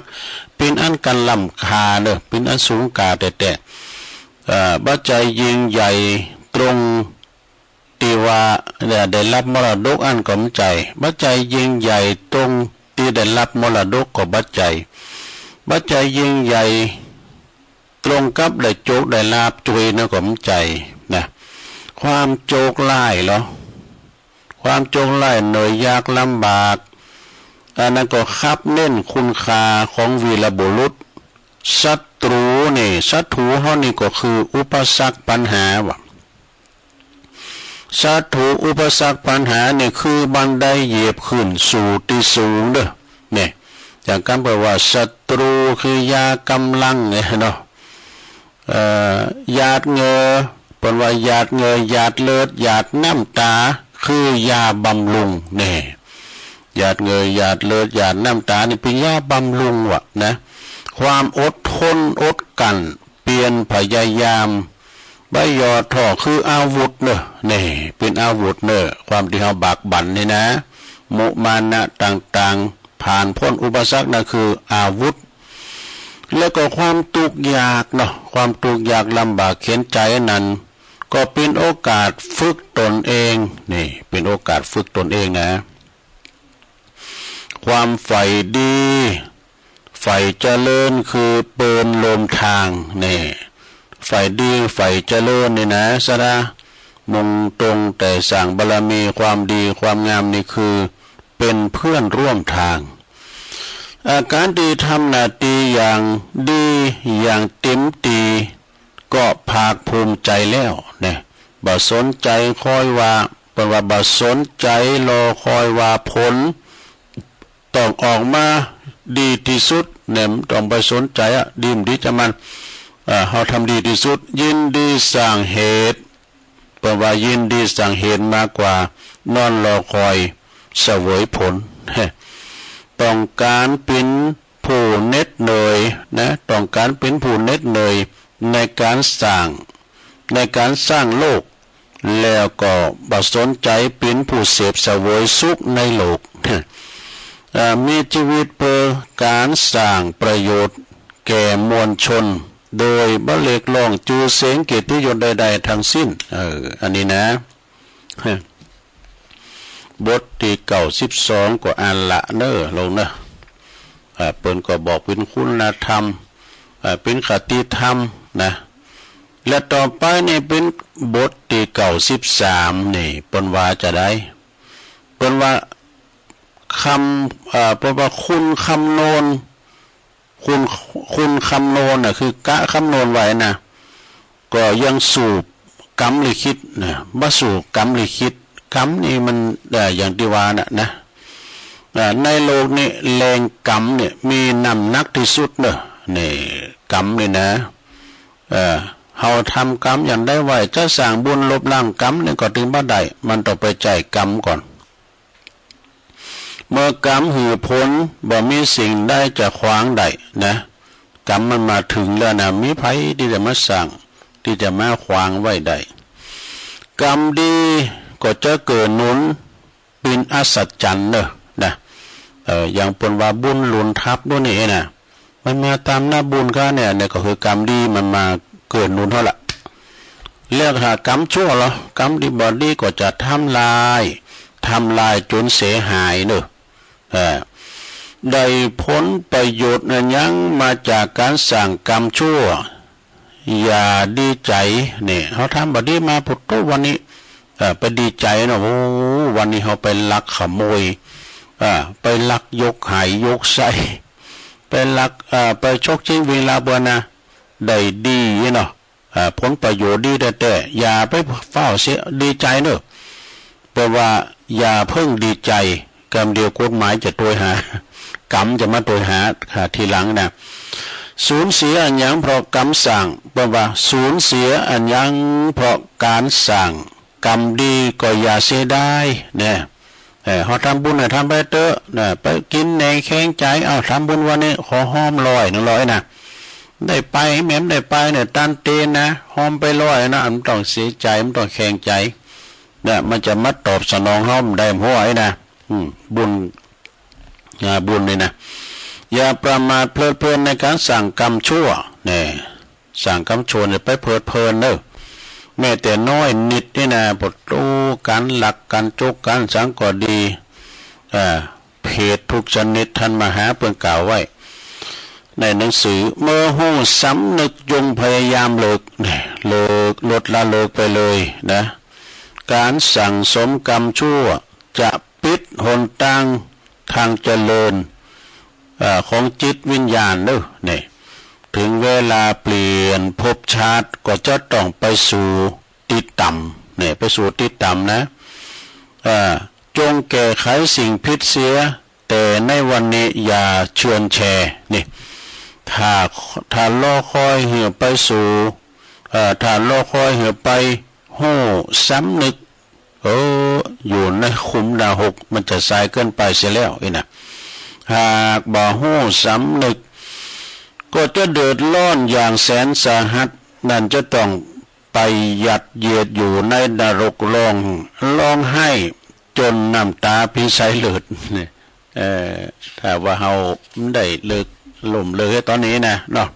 ปิ้นอันกันล้ำค่าเนอะ ปิ้นอันสูงก๋าแต๊ๆ เอ่อ บ่ใจ้ยิ่งใหญ่ตรงตี้ว่าได้รับมรดกอันก็บ่ใจ้ บ่ใจ้ยิ่งใหญ่ตรงตี้ได้รับมรดกก็บ่ใจ้ บ่ใจ้ยิ่งใหญ่ตรงกับได้โจคได้ลาภจ้วยนะก็บ่ใจ้นะ ความโจคร้ายเหรอ ความโจคร้ายเหนื่อยยากลำบาก อันนั้นก็ขับเน้นคุณค่าของวีรบุรุษ ศัตรูนี่ ศัตรูเฮานี่ก็คืออุปสรรคปัญหาว่ะ ศัตรู อุปสรรค ปัญหานี่คือบันไดเหยียบขึ้นสู่ที่สูงเด้อ เนี่ย อย่างคำแปลว่าศัตรูคือยากำลังเนี่ยเนาะ เอ่อ หยาดเหงื่อ เปิ้นว่าหยาดเหงื่อ หยาดเลือด หยาดน้ำตา คือยาบำรุง เนี่ย หยาดเหงื่อ หยาดเลือด หยาดน้ำตา นี่เป็นยาบำรุงว่ะนะ ความอดทน อดกลั้น เพียรพยายาม บ่ย่อท้อ คืออาวุธเนอะ นี่ เป็นอาวุธเนอะ ความที่เฮาบากบั่นนี่นะ มุมานะต่างๆ ผ่านพ้นอุปสรรคนั่นคืออาวุธ แล้วก็ความทุกข์ยากเนาะ ความทุกข์ยากลำบากเข็ญใจนั้น ก็เป็นโอกาสฝึกตนเอง นี่ เป็นโอกาสฝึกตนเองนะ ความใฝ่ดี ใฝ่เจริญคือเปิ้นร่วมทาง นี่ ใฝ่ดี ใฝ่เจริญนี่นะ สระ มุ่งตรงแต่สร้างบารมี ความดี ความงามนี่คือเป็นเพื่อนร่วมทาง อาการที่ทำหน้าที่อย่างดี อย่างเต็มที่ ก็ภาคภูมิใจแล้ว เนี่ย บ่สนใจคอยว่า เปิ้นว่าบ่สนใจรอคอยว่าผล ต้องออกมาดีที่สุด เนี่ย บ่ต้องไปสนใจอะ ดีบ่ดีจามัน เอ่อ เฮาทำดีที่สุด ยินดีสร้างเหตุ เปิ้นว่ายินดีสร้างเหตุมากกว่านอนรอคอยเสวยผล ต้องการเป็นผู้เหน็ดเหนื่อยนะ ต้องการเป็นผู้เหน็ดเหนื่อยในการสร้าง ในการสร้างโลก แล้วก็บ่สนใจเป็นผู้เสพเสวยสุขในโลก เอ่อ มีชีวิตเพื่อการสร้างประโยชน์แก่มวลชน โดยบ่เรียกร้องชื่อเสียงเกียรติยศใดๆ ทั้งสิ้น เออ อันนี้นะ บทที่เก้าสิบสอง ก็อ่านละเนอ ลงเนอ อ่า เปิ้นก็บอกเป็นคุณธรรม อ่า เป็นคติธรรมนะ และต่อไปนี่เป็นบทที่เก้าสิบสาม นี่ เปิ้นว่าจะได้ เปิ้นว่าคำ อ่า เปิ้นว่าคุณคำนวณ คุณ คุณคำนวณน่ะ คือกะคำนวณไว้นะ ก็ยังสู้กรรมลิขิตนะ บ่สู้กรรมลิขิต กรรมนี่มัน เอ่อ อย่างที่ว่าน่ะนะ อ่า ในโลกนี้แรงกรรมเนี่ยมีน้ำหนักที่สุดเนอะ นี่ กรรมนี่นะ เอ่อ เฮาทำกรรมอย่างใดไว้ จะสร้างบุญลบล้างกรรมนี่ก็ถึงบ่ได้ มันต้องไปใจ๊กรรมก่อน เมื่อกรรมหื้อผล บ่มีสิ่งใดจะขวางได้นะ กรรมมันมาถึงแล้วนะ มีไผที่จะมาสร้าง ที่จะมาขวางไว้ได้ กรรมดีก็จะเกื้อหนุน เป็นอัศจรรย์เนอะนะ เอ่อ อย่างเปิ้นว่าบุญหนุนทัพโน่นนี่นะ มันมาตามหน้าบุญข้าเนี่ย เนี่ยก็คือกรรมดีมันมาเกื้อหนุนเฮาละ แล้วถ้ากรรมชั่วเหรอ กรรมที่บ่ดีก็จะทำลาย ทำลายจนเสียหายเนอะ เอ่อ ได้ผลประโยชน์อันยังมาจากการสร้างกรรมชั่ว อย่าดีใจ เนี่ย เฮาทำบ่ดีมา พุทโธ วันนี้ เอ่อ ไปดีใจเนาะ โอ้ วันนี้เฮาไปลักขโมย เอ่อ ไปลักยกหายยกใส่ ไปลัก เอ่อ ไปฉกชิงวิ่งราวเปิ้นนะ ได้ดีเนาะ เอ่อ ผลประโยชน์ดีแต๊ๆ อย่าไปฟ้าวเสียดีใจเนอะ เปิ้นว่าอย่าเพิ่งดีใจ กำเดียวกฎหมายจะตวยหา กรรมจะมาตวยหา อ่า ทีหลังนะ สูญเสียอันยังเพราะกรรมสร้าง เปิ้นว่าสูญเสียอันยังเพราะการสร้าง กรรมดีก็อย่าเสียดาย เนี่ย เออ เฮาทำบุญน่ะ ทำไปเต๊อะ นะ ไปกินแหน่งแขงใจ เอ้า ทำบุญวันนี้ ขอหอมร้อย หนึ่งร้อยนะ ได้ไป แม่นได้ไปเนี่ย ตันเตนนะ หอมไปร้อยนะ มันต้องเสียใจ มันต้องแขงใจ เนี่ย มันจะมาตอบสนองเฮาบ่ได้ หัวไอ้นะ อืม บุญ อ่า บุญนี่นะ อย่าประมาทเพลิดเพลินในการสร้างกรรมชั่ว เนี่ย สร้างกรรมชั่วเนี่ยไปเพลิดเพลินเนอะ แม้แต่น้อยนิดนี่นะ ปวดตู้ การลัก การจก การสังก็ดี อ่า เพศทุกชนิด ท่านมหาเปิ้นกล่าวไว้ ในหนังสือ เมื่อฮู้สำนึกจงพยายามเลิก เนี่ย เลิก ลดละเลิกไปเลยนะ การสั่งสมกรรมชั่วจะปิดหนทางทางเจริญ เอ่อ ของจิตวิญญาณเนอะ เนี่ย ถึงเวลาเปลี่ยนภพชาติก็จะต้องไปสู่ที่ต่ำ เนี่ยไปสู่ติดตามนะ เอ่อ จงแก้ไขสิ่งผิดเสีย แต่ในวันนี้อย่าเฉื่อยแฉะ นี่ ถ้า ถ้ารอคอยหื้อไปสู่ เอ่อ ถ้ารอคอยหื้อไปฮู้สำนึก เออ อยู่ในขุมนรก มันจะสายเกินไปเสียแล้ว อีนะ หากบ่ฮู้สำนึก ก็จะเดือดร้อนอย่างแสนสาหัส นั่นจะต้องไปยัดเยียดอยู่ในนรกร้อง ร้องไห้จนน้ำตาพิ้นสายเลือด เนี่ย เอ่อ ถ้าว่าเฮาได้เลิก ล้มเลิกไอ้ตอนนี้นะ เนาะ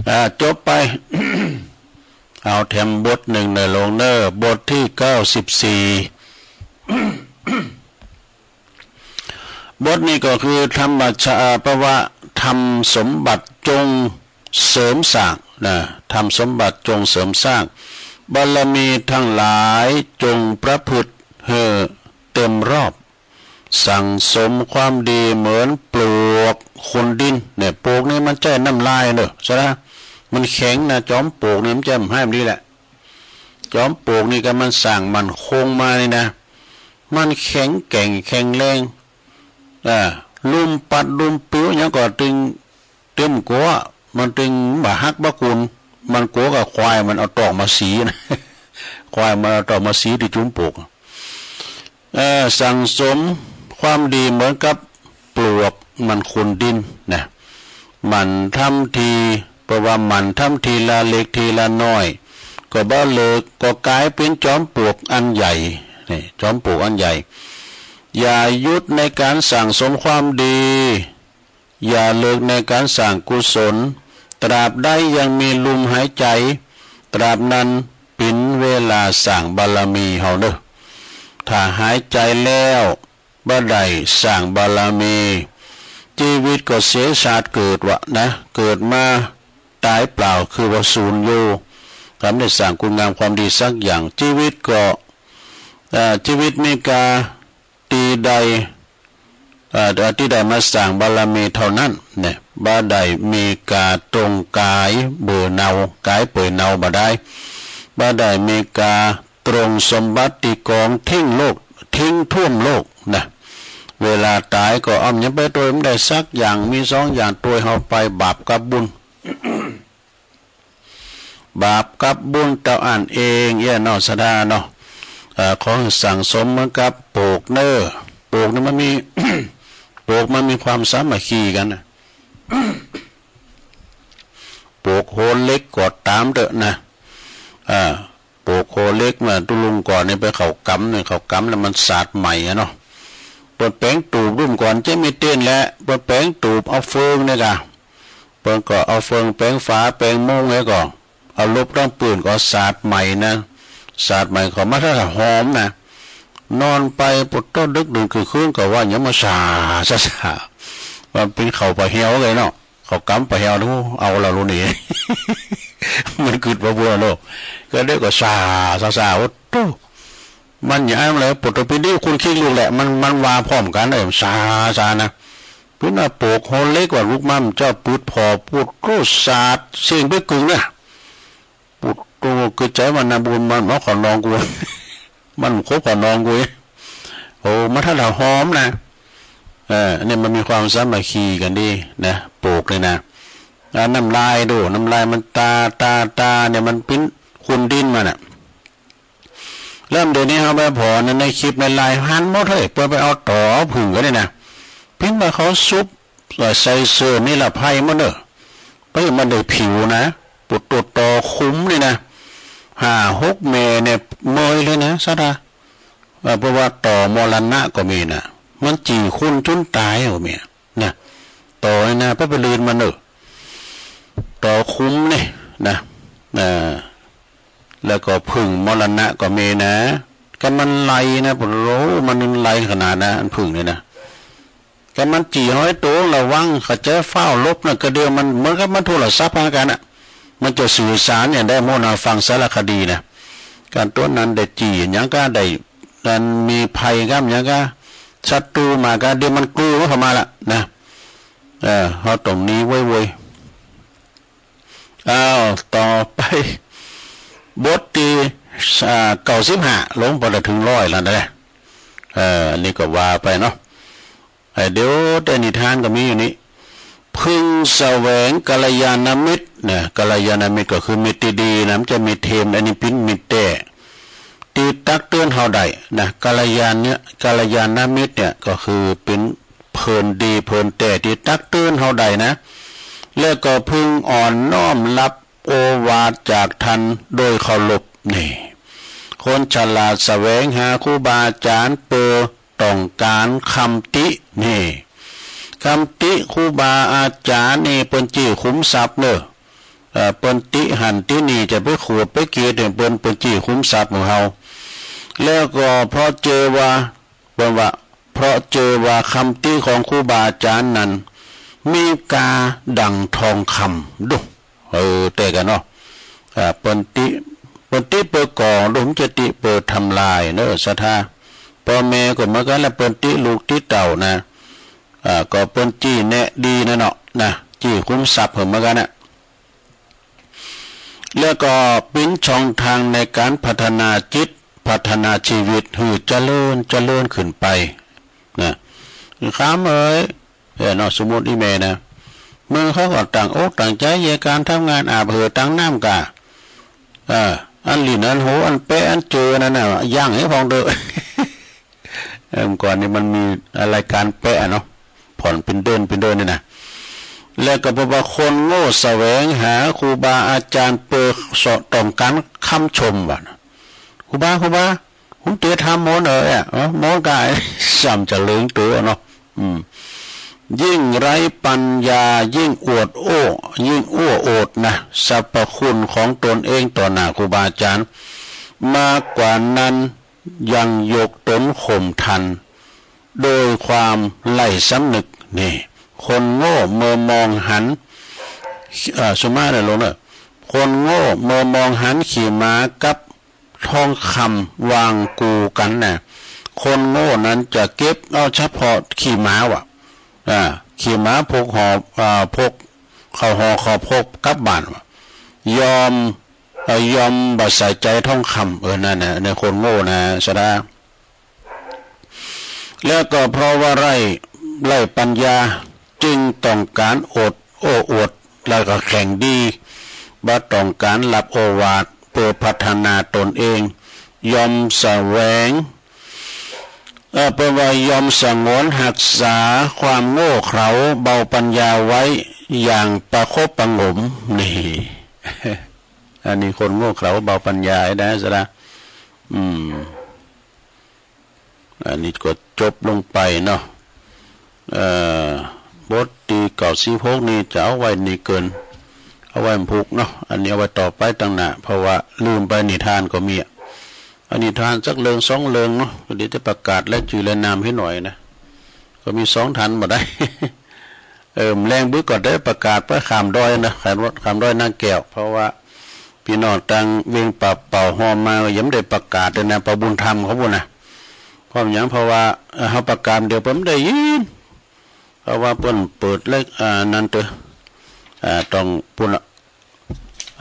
อ่า จบไป เอาแถมบทหนึ่งเน่อโลมเน่อ บทที่เก้าสิบสี่ บทนี้ก็คือ ธรรมชา แปลว่า ธรรมสมบัติจงเสริมสร้าง นะ ธรรมสมบัติจงเสริมสร้าง บารมีทั้งหลายจงประพฤติหื้อเต็มรอบ สั่งสมความดีเหมือนปลวกขุนดิน เนี่ย ปลวกนี่มันใจ้น้ำลายเน่อ ใช่ไหม มันแข็งนะ จอมปลวกนี่มันใจ้ บ่าให้มันดีแหละ จอมปลวกนี่ก็มันสร้างมั่นคงมานี่นะ มันแข็งแกร่งแข็งแรง อ่า ลมปัดลมปิวหยังก็ตึง เต็มกัว มันตึงบ่หักบ่กุน มันกัวกับควายมันเอาตอกมาสีนะ ควายมันเอาตอกมาสีตี้จุมปลวก เอ่อ สั่งสมความดีเหมือนกับปลวกมันขุนดินนะ หมั่นทำที แปลว่าหมั่นทำทีละเล็กทีละน้อย ก็บ่เลิก ก็กลายเป็นจอมปลวกอันใหญ่ นี่ จอมปลวกอันใหญ่ อย่าหยุดในการสั่งสมความดี อย่าเลิกในการสร้างกุศล ตราบใดยังมีลมหายใจ ตราบนั้นเป็นเวลาสร้างบารมีเฮาเน่อ ถ้าหายใจแล้วบ่ได้สร้างบารมี ชีวิตก็เสียชาติเกิดวะนะ เกิดมาตายเปล่า คือว่าสูญอยู่ บ่ได้สร้างคุณงามความดีสักอย่าง ชีวิตก็ เอ่อ ชีวิตมีกา ตี้ได้ เอ่อ ตี้ได้มาสร้างบารมีเต้านั้น เนี่ย บ่ได้มีกาตรงก๋ายเปื่อยเน่า ก๋ายเปื่อยเน่าบ่ได้ บ่ได้มีกาตรงสมบัติตี้กองทิ้งโลก ทิ้งท่วมโลกนะ เวลาต๋ายก็อ้อมยังไปตวยบ่ได้สักอย่าง มีสองอย่างตวยเฮาไป บาปกับบุญ บาปกับบุญเต้าอั้นเอง เอี้ยเนาะ ศรัทธาเนาะ เอ่อ ขอให้สั่งสมเหมือนกับปลวกเน่อ ปลวกนี่มันมี ปลวกมันมีความสามัคคีกั๋นนะ ปลวกโหนเหล็กก็ต๋ามเต๊อะนะ อ่า ปลวกโหนเหล็กมา ตุ๊ลุงก่อนนี่ไปเข้ากรรมเนี่ย เข้ากรรมแล้วมันสาดไหม้อะเนาะ เปิ้นแป๋งตูบ รุ่นก่อนจะมีเต๊นแหละ เปิ้นแป๋งตูบเอาเฟืองเนี่ยก่ะ เปิ้นก็เอาเฟืองแป๋งฝาแป๋งมุ้งแล้วก็ เอาลบตังปื้นก็สาดไหม้นะ สาดไหม้เขามาถ้าหอมนะ นอนไปปวดโต้ดึกดื่นกลางคืนก็ว่าหยังมาสา สา สา ว่าเป๋นเข้าปลาแฮวเลยเนาะ เข้ากรรมปลาแฮว โอ้ เอาละลูกนี่ มันกึ๊ดว่าบัวโลก ก็เดี๋ยวก็สา สา สา โอ้โต มันอย่างนั้นเลย ปวดตัวปีนี้คุณคิดลูกแหละ มัน มันว่าพร้อมกั๋นเลย สา สา นะ เปิ้นว่าปลวกโหนเหล็กว่าลูกมันเจ้าปืดผ่อ ปวดโต สาดเสี้ยงไปกึ่งนะ ปวดโต คือใจ๋มันนะ บุญมันมาขอนองกู มันคบขอนองกู โอ้ มาถ้าเราหอมนะ เออ เนี่ยมันมีความสามัคคีกั๋นดีนะ ปลวกเนี่ยนะ อ่า น้ำลายดู น้ำลายมันตา ตา ตา เนี่ยมันเป๋นขุนดินมันอะ เริ่มเดี๋ยวนี้เฮาไปผ่อใน ในคลิปในไลน์หันหมดเฮ้ย เปิ้นไปเอาต่อเอาผึ้งกั๋นนี่นะ เป๋นว่าเขาซุบ เอ่อ ใส่เสื้อนิรภัยหมดเน่อ เปิ้นมันได้ผิวนะ ปวดตัวต่อขุมนี่นะ ห้าหกแม่เนี่ยเมยเลยนะ ศรัทธา เอ่อ เพราะว่าต่อมรณะก็มีนะ มันจี่คุณจุนต๋ายก็มีนะ ต่อนี่นะ ไปไปลื่นมันเน่อ ต่อขุมนี่นะ เอ่อ แล้วก็ผึ้งมรณะก็มีนะ ก็มันไล่นะ โอ้โห มันไล่ขนาดนะ อันผึ้งนี่นะ ก็มันจี่ห้อยตัว ระวัง เขาจะฟ้าวหลบนะ ก็เดี๋ยวมันเหมือนกับมันโทรศัพท์เหมือนกั๋นอะ มันจะสื่อสารอย่างได้หมดนะ ฟังสารคดีนะ ก๋านตั๋วนั้นได้จี่หยังก็ได้ มันมีภัยกับหยังก็ ศัตรูมาก็ เดี๋ยวมันกรูเข้ามาละนะ เออ เฮาต้องหนีเว้ยเว้ย อ้าว ต่อไป บทที่ อ่า เก้าสิบห้า ลงไปแล้วถึงร้อยแล้วนะ เออ นี่ก็ว่าไปเนาะ ไอ้เดี๋ยวแต่นิทานก็มีอยู่นี่ พึงแสวงกัลยาณมิตรนะ กัลยาณมิตรก็คือมิตรที่ดีนะ มันจะมีเทมอันนี้เป็นมิตรแท้ ที่ตักเตือนเฮาได้นะ กัลยาณเนี่ย กัลยาณมิตรเนี่ยก็คือเป็นเพื่อนดีเพื่อนแท้ที่ตักเตือนเฮาได้นะ แล้วก็พึงอ่อนน้อมรับโอวาทจากท่านโดยเคารพนี่ คนฉลาดแสวงหาครูบาอาจารย์เพื่อต้องการคำตินี่ คำติครูบาอาจารย์นี่เปิ้นจี้ขุมทรัพย์เนอะ เอ่อ เปิ้นติหั้นตินี่ จะไปขูดไปกรีดเนี่ย เปิ้น เปิ้นจี้ขุมทรัพย์ของเฮา แล้วก็เพราะเจอว่า เปิ้นว่า เพราะเจอว่าคำติของครูบาอาจารย์นั้น มีกาดั่งทองคำ ดู เออ แต่กันเนาะ อ่า เปิ้นติ เปิ้นติเปื้อก่อ ดู บ่ใจ้ติเปื้อทำลายเนอะ ศรัทธา ป้อแม่ก็เหมือนกันแหละ เปิ้นติลูกติเต้านะ อ่า ก็เปิ้นจี้แนะดีนะเนาะ นะ จี้ขุมทรัพย์เหมือนกันนะ แล้วก็เป็นช่องทางในการพัฒนาจิต พัฒนาชีวิตหื้อเจริญ เจริญขึ้นไป นะ คำเอ๋ย เออ เนาะ สมมุติอีแม่นะ มึงเขาก็ตั้งอกตั้งใจ๋เยียะก๋านทำงาน อาบเหอตังน้ำก่า เออ อันหลิ้นอันหู อันแปะอันเจอนั่นน่ะ ยั้งให้พ่องเต๊อะ เออ ก่อนนี่มันมีรายการแปะเนาะ ผ่อนเป็นเดือนเป็นเดือนนี่นะ แล้วก็บอกว่าคนโง่แสวงหาครูบาอาจารย์เปื้อต้องการคำชม ว่านะ ครูบา ครูบา ผมเต๋อทำโหมนเอ๋ยอะ เออ โหมนก่า ซ้ำจะเลิงตั๋วเนาะ อืม ยิ่งไร้ปัญญา ยิ่งอวดโอ้ ยิ่งอวดโอดนะ สรรพคุณของตนเองต่อหน้าครูบาอาจารย์ มากกว่านั้นยังยกตนข่มท่าน โดยความไร้สำนึก นี่ คนโง่เมื่อมองหัน เอ่อ สุมาเนอะ ลงเนอะ คนโง่เมื่อมองหันขี่ม้ากับทองคำวางกูกันน่ะ คนโง่นั้นจะเก็บเอาเฉพาะขี่ม้าว่ะ อ่า ขี่ม้าพกหอบ อ่า พกเข้าหอเข้าพกกลับบ้านว่ะ ยอม เอ่อ ยอมบ่ใส่ใจ๋ทองคำ เออ นั่นน่ะ ในคนโง่นะ ศรัทธา แล้วก็เพราะว่าไร้ ไร้ปัญญา จึงต้องการอวด โอ้อวด แล้วก็แข่งดี บ่ต้องการรับโอวาทเปื้อพัฒนาตนเอง ยอมแสวง เอ่อ เปิ้นว่ายอมสงวนฮักษาความโง่เขลาเบาปัญญาไว้อย่างประคบประหงม นี่ อันนี้คนโง่เขลาเบาปัญญาไอ้นะ ศรัทธา อืม อันนี้ก็จบลงไปเนาะ เอ่อ บทตี้เก้าสิบหกนี่จะเอาไว้นี่เกิน เอาไว้วันพุธเนาะ อันนี้เอาไว้ต่อไปตังหน้า เพราะว่าลืมไปนิทานก็มีอะ เอานิทานสักเรื่องสองเรื่องเนาะ ก็เดี๋ยวจะประกาศรายจื่อรายนามหื้อหน่อยนะ ก็มีสองท่านบ่ได้ เออ แลงบึกก็ได้ประกาศไปข้ามดอยนะ ข้ามดอย ข้ามดอยนางแก้ว เพราะว่า พี่น้องตังเวียงป่าเป่าฮอมายังบ่ได้ประกาศเลยนะ ป้าบุญธรรมเขาพู้นนะ เพราะหยัง เพราะว่า เอ่อ เฮาประกาศเดี๋ยวเปิ้นบ่ได้ยิน เพราะว่าเปิ้นเปิดเลข อ่า นั่นเต๊อะ อ่า ต้องพู้นละ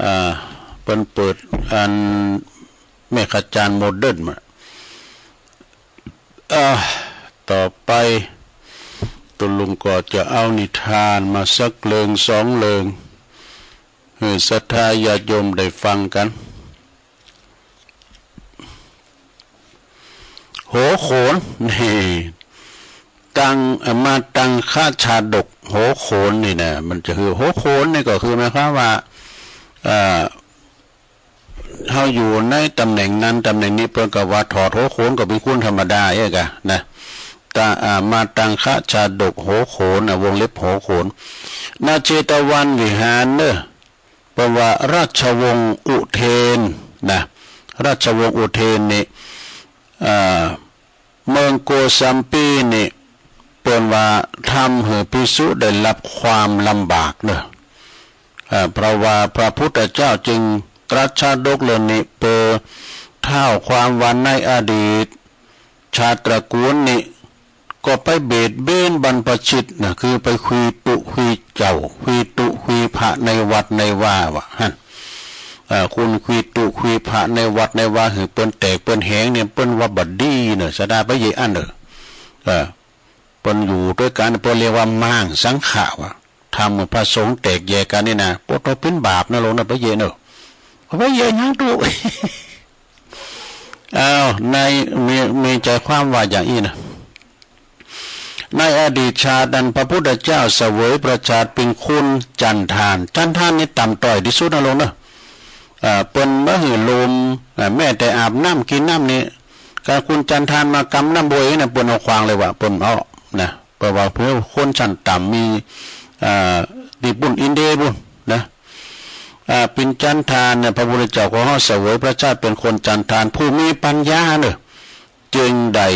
อ่า เปิ้นเปิดอันแม่ขจารย์โมเดิร์นมา อ่า ต่อไป ตุลุงก็จะเอานิทานมาสักเรื่องสองเรื่อง หื้อศรัทธาญาติโยมได้ฟังกัน โหโขน นี่ ตัง มาตังคชาดก โหโขนนี่นะ มันจะคือ โหโขนนี่ก็คือหมายความว่า เอ่อ เฮาอยู่ในตำแหน่งนั้นตำแหน่งนี้ เปิ้นก็ว่าถอดโหโขนก็เป็นคนธรรมดาเองกะนะ ตะ อ่า มาตังคชาดก โหโขน อ่ะ วงเล็บ โหโขน ณ เชตวันวิหารเนอะ เปิ้นว่าราชวงศ์อุเทนนะ ราชวงศ์อุเทนนี่ อ่า เมืองโกสัมพีนี่ เปิ้นว่าทำหื้อภิกษุได้รับความลำบากเนอะ อ่า เพราะว่าพระพุทธเจ้าจึงตรัสชาดกเรื่องนี้ เปื้อเท้าความว่าในอดีต ชาติตระกูลนี่ ก็ไปเบียดเบียนบรรพชิตนะ คือไปคุยตุ๊คุยเจ้า คุยตุ๊คุยพระในวัดในวาว่าหั่น ဢႃႇ คนคุยตุคุยพะในวัดในวา หื้อเปิ้นแตกเปิ้นแหงเนี่ย เปิ้นว่าบ่ดีเนอะ สะดาไปเยอะอันเนอะ เออ เปิ้นอยู่ด้วยกัน เปิ้นเรียกว่ามังสังฆะวะ ทำให้พระสงฆ์แตกแยกกันนี่นะ โอ้ เปิ้นบาปนะ โลกนะ ไปเยอะเนอะ ไปเยอะยังตุ อ้าว ใน มี มีใจความว่าอย่างอี้นะ ในอดีตชาตินั้น พระพุทธเจ้าเสวยพระชาติเป็นคนฉันทาน ฉันทานนี่ต่ำต้อยที่สุดนะ โลกเนอะ เอ่อ เปิ้นบ่หื้อลม เอ่อ แม้แต่อาบน้ำกินน้ำนี่ การคนฉันทานมากำน้ำบ่วยนะ เปิ้นเอาขวางเลยว่ะ เปิ้นเอานะ เพราะว่าเพื่อคนชั้นต่ำมี เอ่อ ที่ปุ้นอินเดียปุ้นนะ อ่า เป็นฉันทานเนี่ย พระพุทธเจ้าของเฮาเสวยพระชาติเป็นคนฉันทาน ผู้มีปัญญาเนอะ จึงได้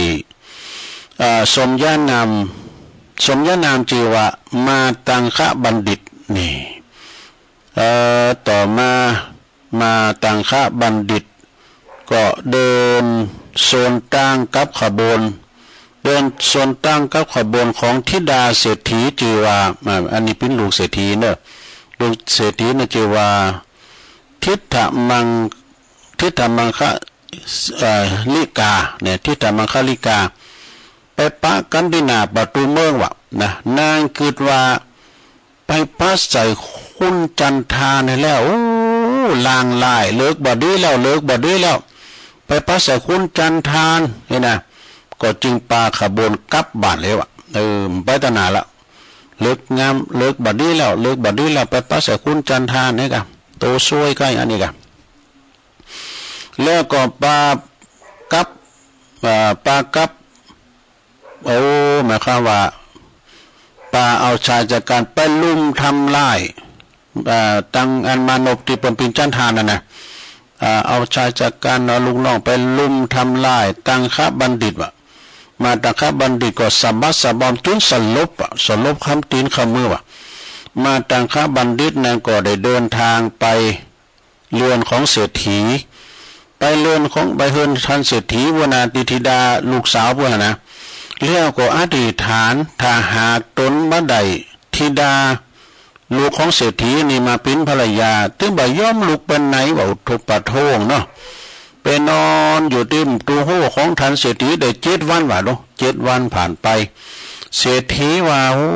อ่า สมญานาม สมญานามชื่อว่ามาตังคบัณฑิตนี่ เอ่อ ต่อมา มาตังคบัณฑิต ก็เดินสวนทางกับขบวน เดินสวนทางกับขบวนของธิดาเศรษฐีชื่อว่า อ่า อันนี้เป็นลูกเศรษฐีเนอะ ลูกเศรษฐีนะชื่อว่า ทิฏฐมัง ทิฏฐมังคะ เอ่อ ลิกาเนี่ย ทิฏฐมังคลิกา ไปปะกันที่หน้าประตูเมืองว่ะนะ นางคิดว่า ไปปะใส่คนฉันทานให้แล้ว โอ้ ลางลาย เลิกบ่ดีแล้ว เลิกบ่ดีแล้ว ไปปะใส่คนฉันทานนี่นะ ก็จึงปาขบวนกลับบ้านเลยว่ะ เออ ไปตังหน้าละ เลิกงาม เลิกบ่ดีแล้ว เลิกบ่ดีแล้ว ไปปะใส่คนฉันทานนี่กะ โตซวยกะอันนี้กะ แล้วก็ปากลับ เอ่อ ปากลับ โอ้ หมายความว่า ปาเอาชายจัดการไปลุมทำลาย เอ่อ ตังอันมานพที่เปิ้นเป็นฉันทานนั่นนะ เอ่อ เอาชายจัดการ เอาลูกน้องไปลุมทำลาย ตังคบัณฑิตว่ะ มาตังคบัณฑิตก็สะบักสะบอมจนสลบอ่ะ สลบคำตีนคำมือว่ะ มาตังคบัณฑิตนั้นก็ได้เดินทางไป เรือนของเศรษฐี ไปเรือนของ ไปเฮือนท่านเศรษฐี วนาติธิดาลูกสาวเปิ้นนะ แล้วก็อธิษฐาน ถ้าหากตนบ่ได้ธิดาลูกของเศรษฐีนี่มาเป็นภรรยา ตึงบ่ยอมลุกไปไหนว่า อุทุปปะโทงเนาะ ไปนอนอยู่ที่ประตูห้องของท่านเศรษฐีได้เจ็ดวันว่ะเนาะ เจ็ดวันผ่านไป เศรษฐีว่า โอ้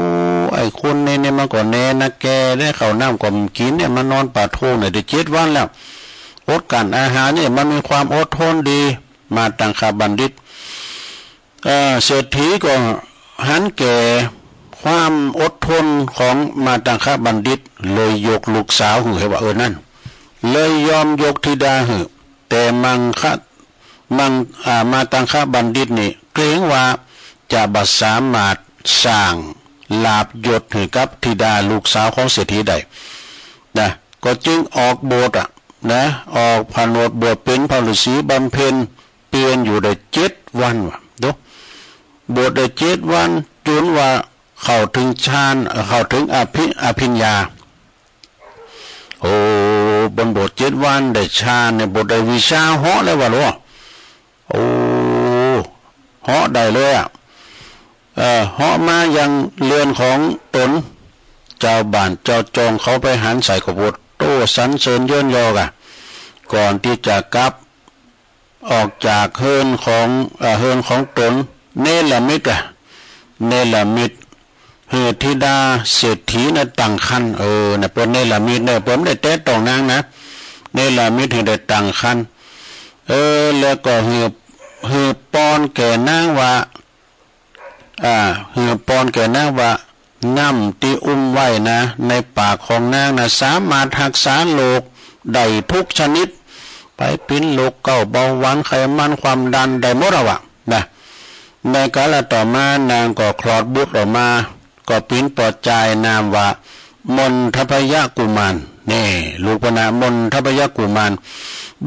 ไอ้คนนี้เนี่ยมันก็แน่นะแก ได้ข้าวน้ำก็บ่กินเนี่ย มันนอนประตูห้องเนี่ยได้เจ็ดวันแล้ว อดกลั้นอาหารเนี่ย มันมีความอดทนดี มาตังคบัณฑิต เอ่อ เศรษฐีก็หันแก่ความอดทนของมาตังคบัณฑิต เลยยกลูกสาวหื้อ ให้ว่า เออ นั่น เลยยอมยกธิดาหื้อ แต่มังคะ มัง อ่า มาตังคบัณฑิตนี่เกรงว่าจะบ่สามารถสร้างลาภยศให้กับธิดาลูกสาวของเศรษฐีได้นะ ก็จึงออกบวชอะนะ ออกผนวชบวชเป็นพระฤาษีบำเพ็ญเพียรอยู่ได้เจ็ดวันว่ะ ดู บวชได้เจ็ดวัน จนว่าเข้าถึงฌาน เข้าถึงอภิ อภิญญา โอ้ บนบวชเจ็ดวันได้ฌานเนี่ย บวชได้วิชาเหาะแล้ววะหลวง โอ้ เหาะได้เลยอะ เอ่อ เหาะมายังเรือนของตน เจ้าบ้านเจ้าจองเขาไปหันใส่กบฏ โต้สรรเสริญเยินยอกะ ก่อนที่จะกลับ ออกจากเฮือนของ เอ่อ เฮือนของตน เนรมิตอะ เนรมิต หื้อธิดาเศรษฐีนะตั้งครรภ์ เออ นะ เปิ้นเนรมิตเนอะ เปิ้นบ่ได้แตะต้องนางนะ เนรมิตหื้อได้ตั้งครรภ์ เออ แล้วก็หื้อ หื้อปอนแก่นางว่า อ่า หื้อปอนแก่นางว่า น้ำตี้อุ้มไว้นะ ในปากของนางนะ สามารถฮักษาโรคได้ทุกชนิด ไปเป๋นโรคเกาต์ เบาหวาน ไขมัน ความดัน ได้หมดอะวะนะ ในกาลต่อมานางก็คลอดบุตรออกมา ก็เป๋นป้อจายนามว่า มณฑพยกุมาร นี่ ลูกเปิ้นนะ มณฑพยกุมาร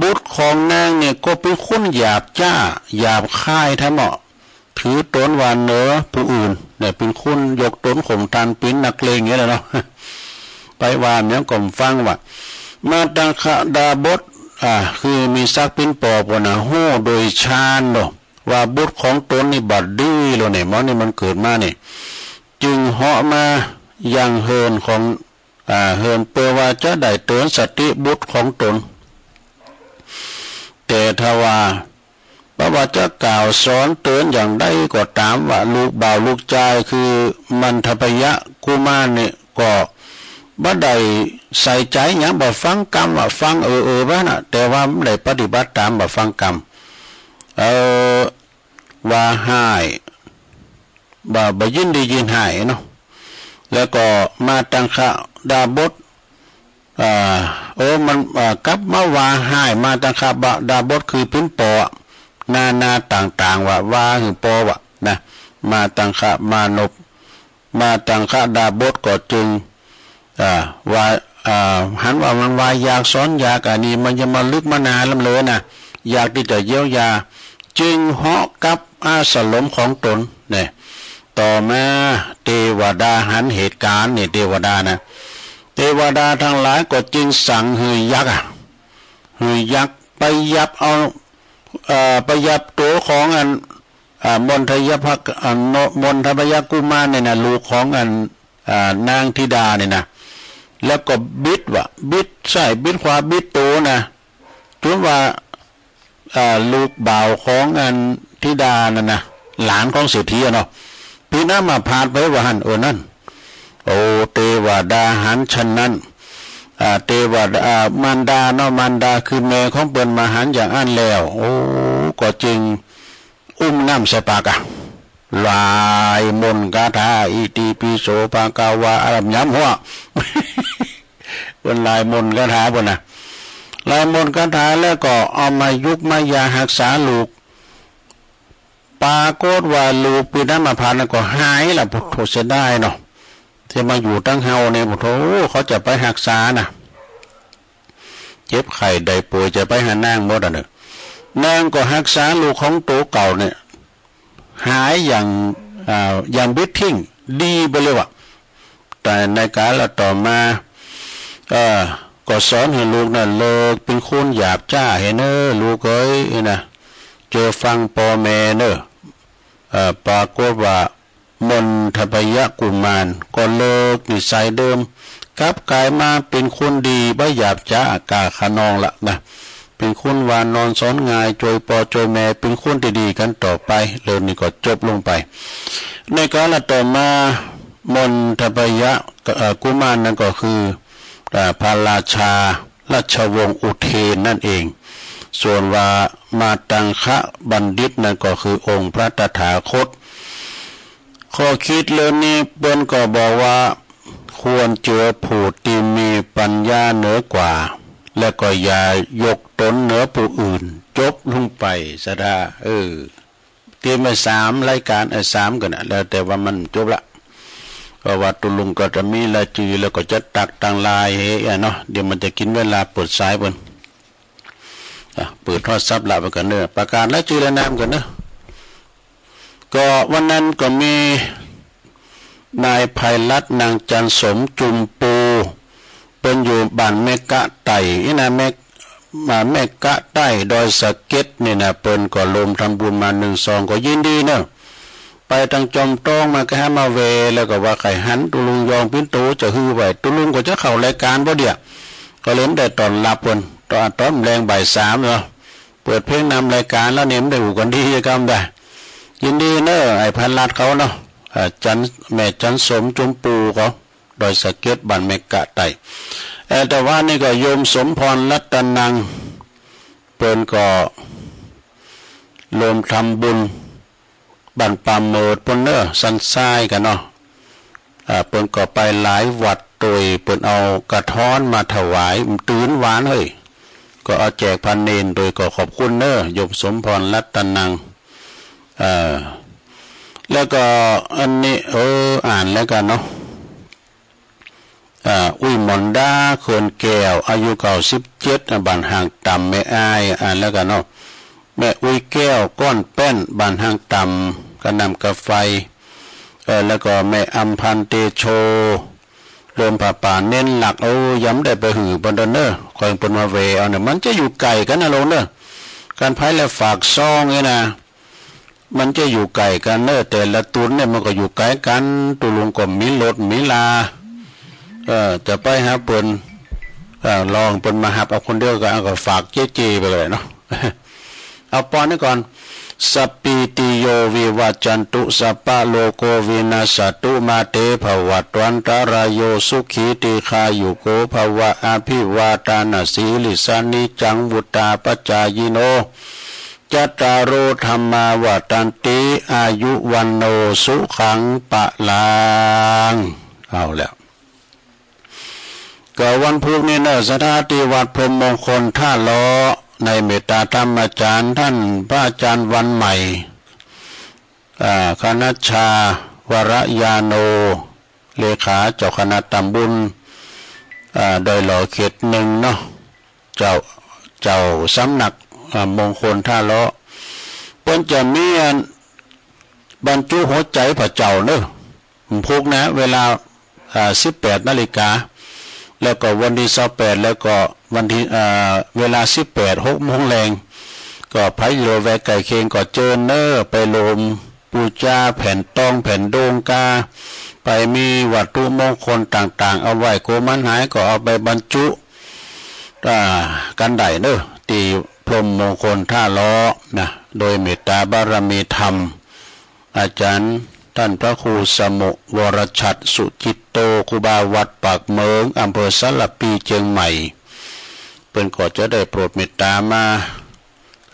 บุตรของนางเนี่ยก็เป๋นคนหยาบจ้า หยาบคายแท้เหมาะ ถือตนว่าเหนือผู้อื่น เนี่ย เป๋นคนยกตนข่มท่าน เป๋นนักเลงอย่างเงี้ยแหละเนาะ ไปว่าหยังก็บ่ฟังว่ะ มาตังคดาบท อ่า คือมีศักดิ์เป๋นป้อเปิ้นนะ ฮู้โดยฌานเนาะ ว่าบุตรของตนนี่บ่ดีแล้วเนี่ย หมอนี่มันเกิดมานี่ จึงเหาะมายังเฮือนของ อ่า เฮือน เปื้อว่าจะได้เตือนสติบุตรของตน แต่ถ้าว่า บ่ว่าจะกล่าวสอนเตือนอย่างใดก็ตามว่าลูกบ่าวลูกจายคือมันทพยะกุมารนี่ก็บ่ได้ใส่ใจหยัง บ่ฟังกำ ว่าฟังเออเออไปนะ แต่ว่าบ่ได้ปฏิบัติตาม บ่ฟังกำ เออ ว่าฮ้าย บ่ บ่ยินดียินฮ้ายเนาะ แล้วก็มาตังคดาบท อ่า โอ้ มัน อ่า กลับมาว่าฮ้ายมาตังคดาบทคือปิ๋นปอ นานาต่างๆ ว่า ว่าหื้อปอว่านะ มาตังคมานพ มาตังคดาบทก็จึง อ่า ว่า อ่า หันว่ามันว่าอยากสอนอยาก อันนี้มันจะมาลึกมานานลำเลยนะ อยากที่จะเยียวยา จึงเหาะกลับอาสรมของตนเนี่ย ต่อมาเทวดาหันเหตุการณ์เนี่ย เทวดานะ เทวดาทั้งหลายก็จึงสั่งหื้อยักษ์อะ หื้อยักษ์ไปยับเอา เอ่อ ไปยับตัวของอัน อ่า มนทยพะ อ่า โน มนทพยกุมารเนี่ยนะ ลูกของอัน อ่า นางธิดาเนี่ยนะ แล้วก็บิดว่ะ บิดซ้ายบิดขวาบิดตัวนะ จนว่า อ่า ลูกบ่าวของอันธิดานั่นนะ หลานของเศรษฐีอะเนาะ ปิ๋นอัมพาตไปว่าหั้น เออ นั่น โอ้ เทวดาหันฉะนั้น อ่า เทวดา อ่า มารดาเนาะ มารดาคือแม่ของเปิ้นมาหันอย่างอั้นแล้ว โอ้ ก็จึง อุ้มน้ำใส่ปากอะ ลายมนต์คาถา อิติปิโสภะคะวา อารัมยำหัว เปิ้นลายมนต์คาถาเปิ้นนะ ลายมนต์คาถาแล้วก็เอามายุกมายาหักษาลูก ปรากฏว่าลูกปิ๋นอัมพาตนั่นก็หายละ โอ้โธ่ เสียดายเนาะ ที่มาอยู่ตังเฮาเนี่ย โอ้โธ่ เขาจะไปหักษานะ เจ็บไข้ได้ป่วยจะไปหานางหมดอะเนอะ นางก็หักษาลูกของตัวเก่าเนี่ย หายอย่าง อ่า อย่างบิดทิ้ง ดีไปเลยว่ะ แต่ในกาลต่อมา เอ่อ ก็สอนให้ลูกน่ะเลิกเป็นคนหยาบจ้าให้เนอะ ลูกเอ้ยนะ เจอฟังปอแม่เนอะ เอ่อ ปรากฏว่า มนทพยกุมารก็เลิกนิสัยเดิม กลับกลายมาเป็นคนดี บ่หยาบจ้าก้าคะนองละนะ เป็นคนหวานอ่อนสอนง่าย ช่วยปอช่วยแม่ เป็นคนที่ดีกันต่อไป เรื่องนี้ก็จบลงไป ในกาลต่อมา มนทพยะ เอ่อ กุมารนั่นก็คือ เอ่อ พระราชาราชวงศ์อุเทนนั่นเอง ส่วนว่ามาตังคบัณฑิตนั่นก็คือองค์พระตถาคต ข้อคิดเรื่องนี้เปิ้นก็บอกว่า ควรเจือผู้ที่มีปัญญาเหนือกว่า และก็อย่ายกตนเหนือผู้อื่น จบลงไปสะดา เออ เตรียมไว้สามรายการ เอ้ย สามกันนะ แล้วแต่ว่ามันจบละ เพราะว่าตุลุงก็จะมีรายจื่อ แล้วก็จะตักตังลายเฮ้ยเนาะ เดี๋ยวมันจะกินเวลาเปิดสายเปิ้น อ่ะ เปิดโทรศัพท์ละไปกันเนอะ ประกาศรายจื่อรายนามกันเนอะ ก็วันนั้นก็มีนายไพรัตน์ นางจันสม จุมปู เปิ้นอยู่บ้านแม่กะใต้ อีนะ แม่ มาแม่กะใต้ ดอยสะเก็ดนี่นะ เปิ้นก็รวมทำบุญมาหนึ่งซอง ก็ยินดีเนอะ ไปตังจอมตองมาก็หามาแวะ แล้วก็ว่าใค่หันตุลุงยองปิ่นโตจะหื้อไว้ ตุลุงก็จะเข้ารายการบ่เดี่ยว ก็เลยบ่ได้ต้อนรับเปิ้น ตอน ตอนแลงบ่ายสามเนาะ เปิดเพลงนำรายการแล้วเนี่ย บ่ได้อู้กันดีจะกำได้ ยินดีเนอะ ไอ้ไพรัตน์เขาเนาะ อ่า จัน แม่จันสม จุมปูเขา ดอยสะเก็ด บ้านแม่กะใต้ เอ่อ แต่ว่านี่ก็โยมสมพรรัตนัง เปิ้นก็รวมทำบุญ บ้านป่าเมิดเปิ้นเนอะ สันทรายกันเนาะ อ่า เปิ้นก็ไปหลายวัดโตย เปิ้นเอากระท้อนมาถวาย ตื่นหวานเฮ้ย ก็เอาแจกพระเณรโตย ก็ขอบคุณเนอะ โยมสมพรรัตนัง เอ่อ แล้วก็อันนี้ เออ อ่านแล้วกันเนาะ อ่า อุ้ยหมอนดา เขินแก้ว อายุเก้าสิบเจ็ด บ้านห้างต่ำ แม่อ้าย อ่านแล้วกันเนาะ แม่อุ้ยแก้ว ก้อนแป้น บ้านห้างต่ำ กระนำกาไฟ เอ่อ แล้วก็แม่อำพันธ์ เตโช เริ่มผ้าป่าเน้นหลัก โอ้ ยังบ่ได้ไปหื้อเปิ้นเด้อเนอะ คอยเปิ้นมาแวะเอาเนี่ย มันจะอยู่ไกลกันนะโลงเนอะ การไพและฝากซองนี่นะ มันจะอยู่ไกลกันเนอะ แต่ละตุนเนี่ยมันก็อยู่ไกลกัน ตุลุงก็มีรถมีลา เออ จะไปหาเปิ้น เออ ลองเปิ้นมาหับเอาคนเดียวก็ เอาก็ฝากเจ๊ๆไปเลยเนาะ เอาปอนนี้ก่อน Sabbītiyo vivajjantu, sabbarogo vinassatu, mā te bhavatvantarāyo, sukhī dīghāyuko bhava. Abhivādanasīlissa niccaṃ vuḍḍhāpacāyino, cattāro dhammā vaḍḍhanti, āyu vaṇṇo sukhaṃ balaṃ. เอาแล้ว ก็วันพุธนี้เนอะ ศรัทธาที่วัดพรหมมงคลท่าเลาะ ในเมตตาธรรมอาจารย์ ท่านพระอาจารย์วันใหม่ อ่า คณัชชา วรญาโณ เลขาเจ้าคณะตำบล อ่า ดอยหล่อเขตหนึ่งเนาะ เจ้า เจ้าสำนัก อ่า มงคลท่าเลาะ เปิ้นจะมีอันบรรจุหัวใจพระเจ้าเนอะ พุกนะ เวลา อ่า สิบแปดนาฬิกา แล้วก็วันที่ซาวแปด แล้วก็วันที่ อ่า เวลาสิบแปด หกโมงแลง ก็ไผอยู่ละแวกใกล้เคียงก็เจิญเนอะ ไปโลมปูจาแผ่นตองแผ่นโดงกา ไปมีวัตถุมงคลต่างๆ เอาไว้ กลัวมันหายก็เอาไปบรรจุ อ่า กันได้เนอะ ที่พรหมมงคลท่าเลาะนะ โดยเมตตาบารมีธรรม อาจารย์ท่านพระครูสมุวรชัดสุจิตโต ครูบาวัดปากเหมิง อำเภอสารภี เชียงใหม่ เปิ้นก็จะได้โปรดเมตตามา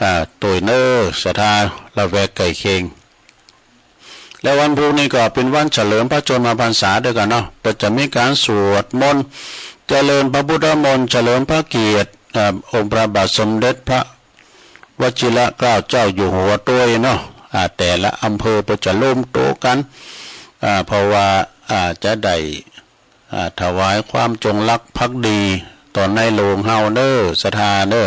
อ่า โตยเนอศรัทธาละแวกใกล้เคียง และวันพุธนี้ก็เป็นวันเฉลิมพระชนมพรรษาด้วยกันเนาะ ก็จะมีการสวดมนต์เจริญพระพุทธมนต์ เฉลิมพระเกียรติ อ่า องค์พระบาทสมเด็จพระวชิรเกล้าเจ้าอยู่หัวด้วยเนาะ อ่า แต่ละอำเภอก็จะรวมตัวกัน อ่า เพราะว่า อ่า จะได้ อ่า ถวายความจงรักภักดีต่อในหลวงเฮาเนอศรัทธาเนอ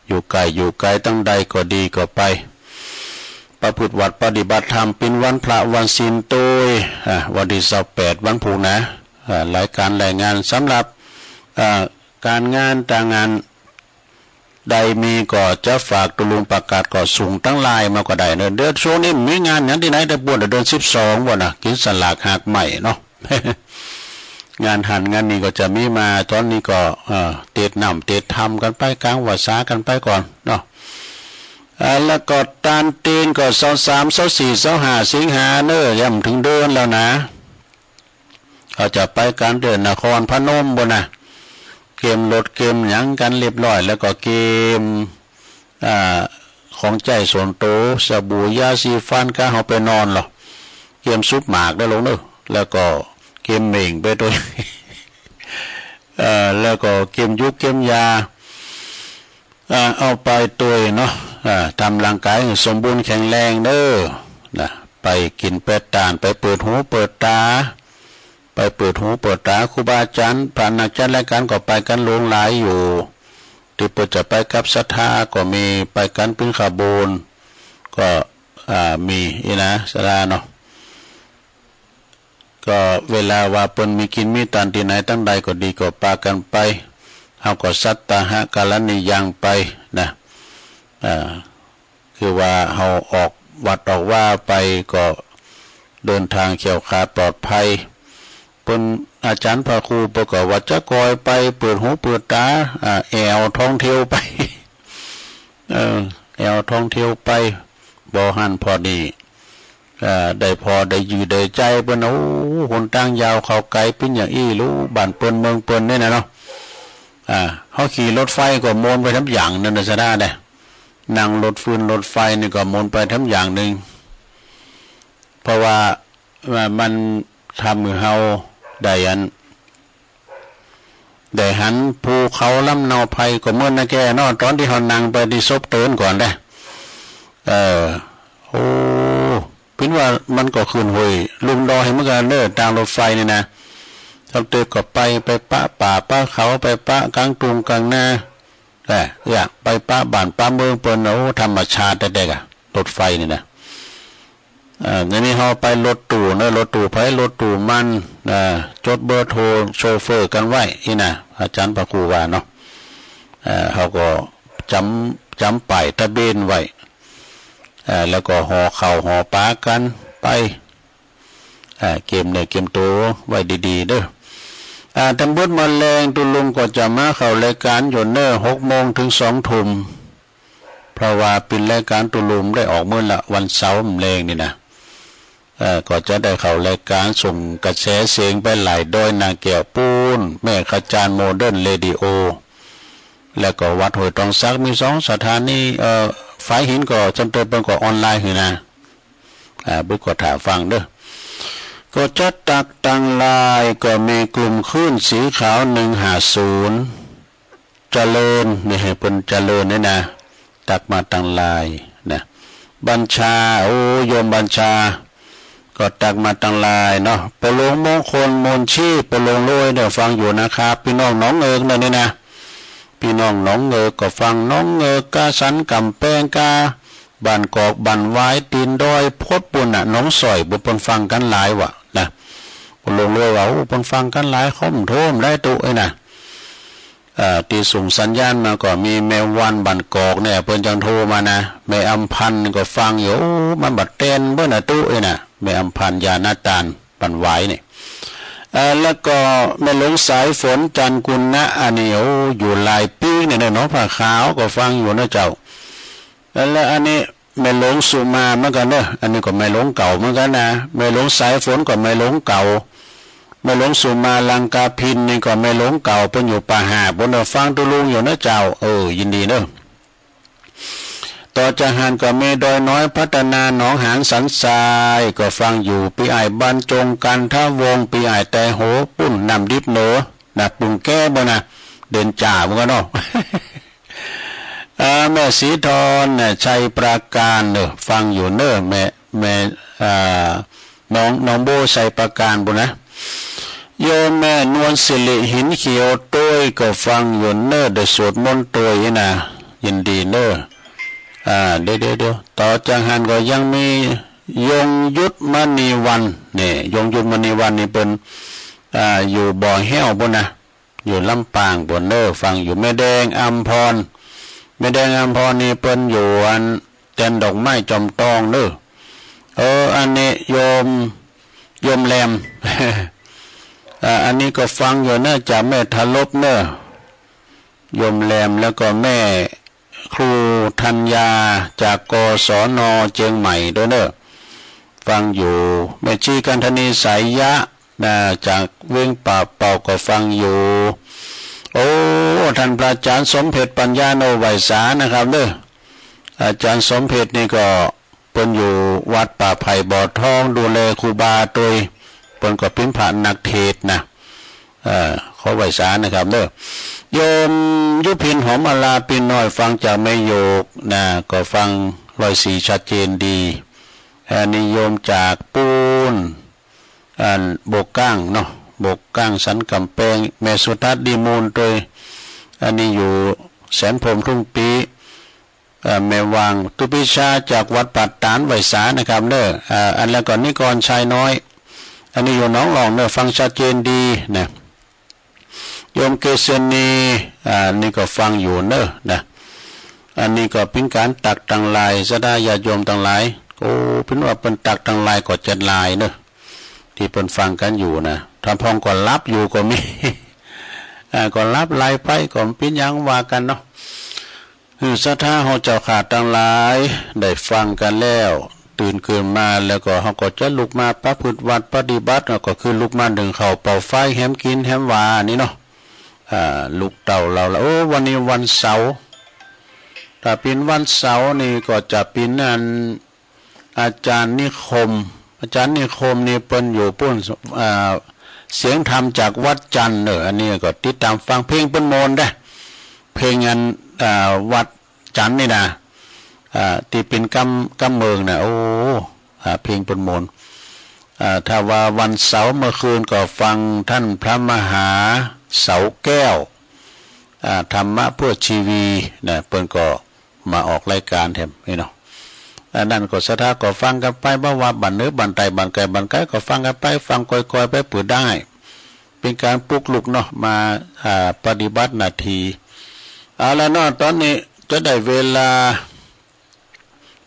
อยู่ไกลอยู่ไกลตั้งใดก็ดีก็ไป ประพฤติวัตรปฏิบัติธรรม เป็นวันพระวันศีลโตย อ่า วันที่ซาวแปด วันพุธนะ อ่า รายการรายงานสำหรับ อ่า การงานต่างงาน ใดมีก็จะฝากตุลุงประกาศก็ส่งตังไลน์มาก็ได้เนอะ เดี๋ยวช่วงนี้มีงานอย่างที่ไหนแต่ปวดเดือนสิบสองวันนะ กินสลากหากใหม่เนาะ งานหันงานนี้ก็จะมีมา ตอนนี้ก็ เอ่อ เตดน้ำเตดทำกันไป กลางวาสากันไปก่อนเนาะ อ่า แล้วก็ตานตีนก็ซาวสาม ซาวสี่ ซาวห้า สิงหาเนอะ ย่ำถึงเดือนแล้วนะ เขาจะไปกันเดือนนครพนมบนนะ เกมรถเกมหยังกันเรียบร้อย แล้วก็เกม อ่า ของใช้ส่วนตัว สบู่ ยาสีฟัน ก็เอาไปนอนหรอ เกมซุบหมากได้ลงเนอะ แล้วก็เกมเหม่งไปด้วย เอ่อ แล้วก็เกมยุกเกมยา อ่า เอาไปตวยเนาะ อ่า ทำร่างกายให้สมบูรณ์แข็งแรงเด้อ นะ ไปกินไปตาน ไปเปิดหูเปิดตา ไปเปิดหูเปิดตา ครูบาอาจารย์ พระนักจัดรายการก็ไปกันหลวงหลายอยู่ ที่เปิ้นจะไปกับศรัทธาก็มี ไปกันเป็นขบวน ก็ อ่า มีอีนะศรัทธาเนาะ ก็เวลาว่าเปิ้นมีกินมีตานที่ไหนตั้งใดก็ดีก็ปากันไป เฮาก็สัตตาหะการณิยังไปนะ อ่า คือว่าเฮาออกวัดออกวาไปก็เดินทางแคล้วคลาดปลอดภัย เปิ้นอาจารย์พระครูเปิ้นก็ว่าจะคอยไปเปิดหูเปิดตา อ่า แอวท่องเที่ยวไป เออ แอวท่องเที่ยวไป บ่หันพอดี เอ่อ ได้พอได้ยืดได้ใจเปิ้น โอ้ หนตางยาวเข้าไกล เป็นอย่างอี้ลูก บ้านเปิ้นเมืองเปิ้นนี่นะเนาะ อ่า เฮาขี่รถไฟก็มวนไปทำอย่างหนึ่งนะศรัทธาเด้ นั่งรถฟืนรถไฟนี่ก็มวนไปทำอย่างหนึ่ง เพราะว่า ว่ามันทำให้เฮาได้อัน ได้หันภูเขาลำเนาไพรก็เหมือนนาแกเนาะ ตอนที่เฮานั่งไปที่ศพเตินก่อนเด้ เออ โอ้ เปิ้นว่ามันก็ขึ้นห้วยลุ่มดอยเหมือนกันเด้อ ตางรถไฟนี่นะ ศพเตินก็ไป ไปปะป่าปะเขา ไปปะกลางทุ่งกลางนา เอ้อ อยากไปปะบ้านปะเมืองเปิ้น โอ้ ธรรมชาติแต๊ๆ อะ รถไฟนี่นะ เอ่อ ทีนี้เฮาไปรถตู้เนอะ รถตู้ไผรถตู้มัน เอ่อ จดเบอร์โทรโชเฟอร์กันไว้อี้นะ อาจารย์พระครูว่าเนาะ เอ่อ เฮาก็จ๋ำ จ๋ำป้ายทะเบียนไว้ เอ่อ แล้วก็ห่อข้าวห่อป๋ากันไป เอ่อ เกียมเนื้อเกียมตัวไว้ดีๆ เด้อ อ่า ทั้งหมดมาแลงตุลุงก็จะมาเข้ารายการอยู่เนอะ หกโมงถึงสองทุ่ม พ เพราะว่าเป็นรายการตุลุมได้ออกมื้อละวันเสาร์แลงนี่นะ เอ่อ ก็จะได้เข้ารายการส่งกระแสเสียงไปหลายด้อยนาแก้วปูน แม่ขจานโมเดิร์นเรดิโอ แล้วก็วัดห้วยตองสักมีสองสถานี เอ่อ ฝายหินก็จำเติมเปิ้นก็ออนไลน์หื้อนะ อ่า บุกก็ถ่าฟังเด้อ ก็จะตักตังลายก็มีกลุ่มคลื่นสีขาวหนึ่งห้าศูนย์ เจริญนี่ ให้เปิ้นเจริญนี่นะ ตักมาตังลายนะ บัญชา โอ้ โยมบัญชา ก็ตักมาตังลายเนาะ ปอหลวงมงคล มนชีพ ปอหลวงโลยเนี่ยฟังอยู่นะครับ พี่น้องหนองเอิกเนี่ยนี่นะ พี่น้องหนองเอิกก็ฟัง หนองเอิกกาสันกำแพงกา บ้านกอกบ้านหวาย ตีนดอย พดปุ้นน่ะ หนองสอย บุ้นเปิ้นฟังกันหลายวะนะ ปอหลวงโลยว่า โอ้ เปิ้นฟังกันหลาย ค่อมโทรมได้ตุไอ้นะ เอ่อ ที่ส่งสัญญาณมาก็มีแม่วันบ้านกอกเนี่ย เปิ้นยังโทรมานะ แม่อำพันธ์ก็ฟังอยู่ โอ้ มันบัดแตนเปิ้นน่ะตุเอ้ยน่ะ แม่อำพันธ์ ยานาตาน บ้านหวายนี่ เอ่อ แล้วก็แม่หลวงสายฝน จันทร์กุณนะ อันนี้ โอ้ อยู่หลายปีเนี่ย หนองผาขาวก็ฟังอยู่นะเจ้า แล้วอันนี้แม่หลวงสุมาเหมือนกันเนอะ อันนี้ก็แม่หลวงเก่าเหมือนกันนะ แม่หลวงสายฝนก็แม่หลวงเก่า แม่หลวงสุมาลังกาพินนี่ก็แม่หลวงเก่า เปิ้นอยู่ป่าหาบปุ้นเนอะ ฟังตุลุงอยู่นะเจ้า เออ ยินดีเนอะ ต่อจากหั้นก็มีดอยน้อยพัฒนา หนองหานสันทราย ก็ฟังอยู่ ปีอ้ายบรรจง กันทวงศ์ ปีอ้ายแต่โห ปุ้นน้ำดิบเหนือ นะ ปรุงแก้บ่นะ เด่นจ่าเหมือนกันเนาะ อ่า แม่สีทอนน่ะ ชัยปราการเนอะ ฟังอยู่เนอะ แม่ แม่ อ่า น้อง น้องโบชัยปราการปุ้นนะ โยมแม่นวลสิริ หินเขียว โต้ยก็ฟังอยู่เนอะ ได้สวดมนต์โต้ยนะ ยินดีเนอะ อ่า เดี๋ยว เดี๋ยว เดี๋ยว ต่อจากหั้นก็ยังมียงยุทธมณีวัน นี่ ยงยุทธมณีวันนี่เปิ้น อ่า อยู่บ่อแห้วปุ้นนะ อยู่ลำปางปุ้นเนอะ ฟังอยู่ แม่แดงอำพร แม่แดงอำพรนี่เปิ้นอยู่อันแตนดอกไม้จอมตองเนอะ เออ อันนี้โยม โยมแรม อ่า อันนี้ก็ฟังอยู่เนอะ จากแม่ทารบเนอะ โยมแรม แล้วก็แม่ครูธัญญา จาก กศน เชียงใหม่ด้วยเนอะ ฟังอยู่ แม่ชีกันธนี สายยะ นะ จากเวียงป่าเป่าก็ฟังอยู่ โอ้ ท่านพระอาจารย์สมเพชร ปัญญาโน ไหว้สานะครับเนอะ อาจารย์สมเพชรนี่ก็เปิ้นอยู่วัดป่าไผ่บ่อทอง ดูแลครูบาโดย เปิ้นก็ปิ้นพระนักเทศน์นะ เอ่อ ขอไหว้สานะครับเนอะ โยมยุพิน หอมอลา ปีน้อย ฟังจากแม่โยกนะ ก็ฟังร้อยสี่ชัดเจนดี อันนี้โยมจากปูน อันโบกก้างเนาะ โบกก้างสันกำแพง แม่สุทัศน์ ดีมูลโดย อันนี้อยู่แสนพรหมทุ่งปี เอ่อ แม่วาง ตุปิชา จากวัดป่าตาด ไหว้สานะครับเนอะ เอ่อ อันแล้วก็นิกร ชายน้อย อันนี้อยู่หนองหลองเนอะ ฟังชัดเจนดีนะ โยมเกษณี อ่า นี่ก็ฟังอยู่เนอะนะ อันนี้ก็ปิ้นการตักตังลาย ศรัทธาญาติโยมตังหลาย โอ้ ปิ้นว่าเปิ้นตักตังลายก็เจ็ดลายเนอะ ที่เปิ้นฟังกันอยู่นะ ถ้าพ่องก็หลับอยู่ก็มี อ่า ก็หลับลายไป ก็ปิ้นหยังว่ากันเนาะ หื้อศรัทธาเฮาเจ้าข้าตังหลายได้ฟังกันแล้ว ตื่นขึ้นมาแล้วก็เฮาก็จะลุกมาประพฤติวัตรปฏิบัติ แล้วก็คือลุกมานึ่งข้าวเป่าไฟ แหมกินแหมวานี่เนาะ อ่า ลุกเต้าเราละ โอ้ วันนี้วันเสาร์ ถ้าปิ้นวันเสาร์นี่ก็จะปิ้นอัน อาจารย์นิคม อาจารย์นิคมนี่เปิ้นอยู่ปุ้น อ่า เสียงธรรมจากวัดจันทร์เนอะ อันนี้ก็ติดตามฟังเพลงเปิ้นโมนได้ เพลงอัน อ่า วัดจันทร์นี่นะ อ่า ที่เป็นกำ กำเมืองนะ โอ้ อ่า เพลงเปิ้นโมน อ่า ถ้าว่าวันเสาร์เมื่อคืนก็ฟังท่านพระมหาเสาแก้ว อ่า ธรรมะเพื่อชีวีนะ เปิ้นก็ มาออกรายการแถมนี่เนาะ อันนั้นก็ศรัทธาก็ฟังกันไป บ่ว่าบ้านเหนือบ้านใต้บ้านไกลบ้านไกลก็ฟังกันไป ฟังก่อยๆ ไปปืดได้ เป็นการปลุกลุกเนาะ มา อ่า ปฏิบัติหน้าที่ เอาละเนาะ ตอนนี้จะได้เวลา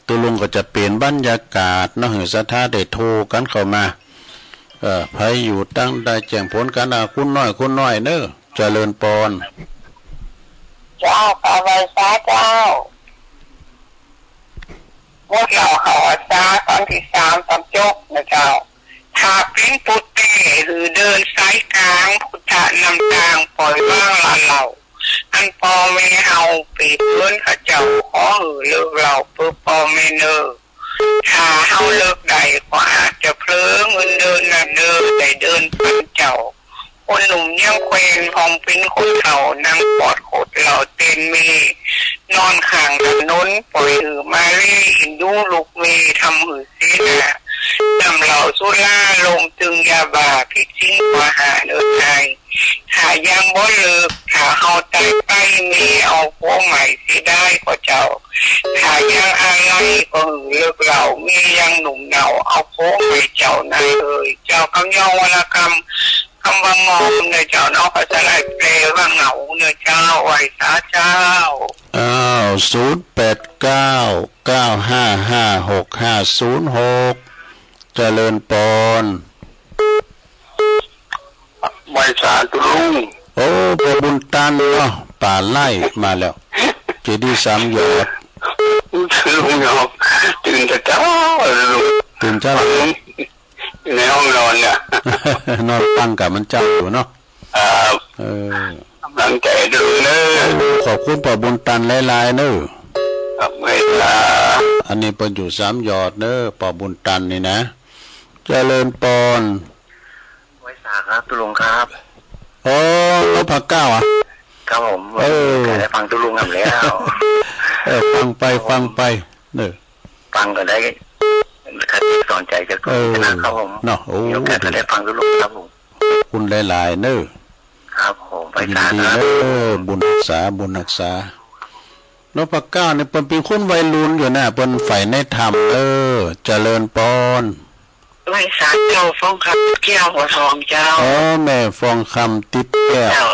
ตุลุงก็จะเปลี่ยนบรรยากาศเนาะ หื้อศรัทธาได้โทรกันเข้ามา เอ่อ ไผอยู่ตังใดแจ้งผลกัน อ่า คุณน้อย คุณน้อยเนอะ เจริญปอน เจ้า ขอไหว้สาเจ้า บทเล่าเขาอาสาตอนที่สาม ตอนจบนะเจ้า ถ้าเป็นปุตเตหือเดินสายกลาง พุทธะนำทางปล่อยวางละเล่า อันพ่อแม่เฮาเปรียบเหมือนข้าเจ้า ขอหือเลิกเล่าเพื่อพ่อแม่เนอ ถ้าเฮาเลิกได้ก็อาจจะเผลอเงินเดินนะเนอ ได้เดินปันเจ้า คนหนุ่มยังแขวนห้องเป็นคนเฒ่า นั่งปอดโคตรเหล่าเต้นเม นอนข้างถนน ปล่อยหือมาเล่เอ็นดูลูกเม ทำหือเสียหน้า น้ำเหล้าสุราลงตึงยาบ้า ผิดศีลข้อห้าเนินอาย ถ้ายังบ่เลิก ถ้าเฮาตายไป เมเอาผัวใหม่เสียดายก็เจ้า ถ้ายังอาลัยก็หือเลิกเหล้า เมยังหนุ่มเหนา เอาผัวใหม่เจ้านายเอ่ย เจ้าคำยองวรรณกรรม คำว่ามอมเนอะเจ้าเนาะ ภาษาไทยแปลว่าเหงาเนอะเจ้า ไหว้สาเจ้า อ้าว ศูนย์แปดเก้า เก้าห้าห้า หกห้าศูนย์หก เจริญปอน ไหว้สาตุลุง โอ้ พ่อบุญตันเนาะ ป่าไร่มาแล้ว เจดีย์สามยอด ลุงยอมตื่นแต่เช้าลุง ตื่นเช้า ในห้องนอนเนี่ย นอนฟังกับมันเจ้าอยู่เนาะ ครับ เออ กำลังใจดูเนอะ ขอบคุณพ่อบุญตันหลายๆเนอะ ครับ ไหว้สา อันนี้เปิ้นอยู่สามยอดเนอะ พ่อบุญตันนี่นะ เจริญปอน ไหว้สาครับ ตุลุงครับ โอ้ นพเก้าอ่ะ ครับผม เออ ได้ฟังตุลุงครับแล้ว เออ ฟังไป ฟังไป เนอะ ฟังก็ได้ คติสอนใจจาก เออ ตุลุงนะครับผม เนาะ โอ้ มีโอกาสก็ได้ฟังตุลุงครับผม ขอบคุณหลายๆเนอะ ครับผม ไหว้สาครับ ยินดีเนอะ บุญฮักษา บุญฮักษา นพเก้านี่เปิ้นเป็นคนวัยรุ่นอยู่นะ เปิ้นใฝ่ในธรรม เออ เจริญปอน ไหว้สาเจ้า ฟองคำแก้วหัวทองเจ้า อ๋อ แม่ฟองคำติดแก้ว เจ้า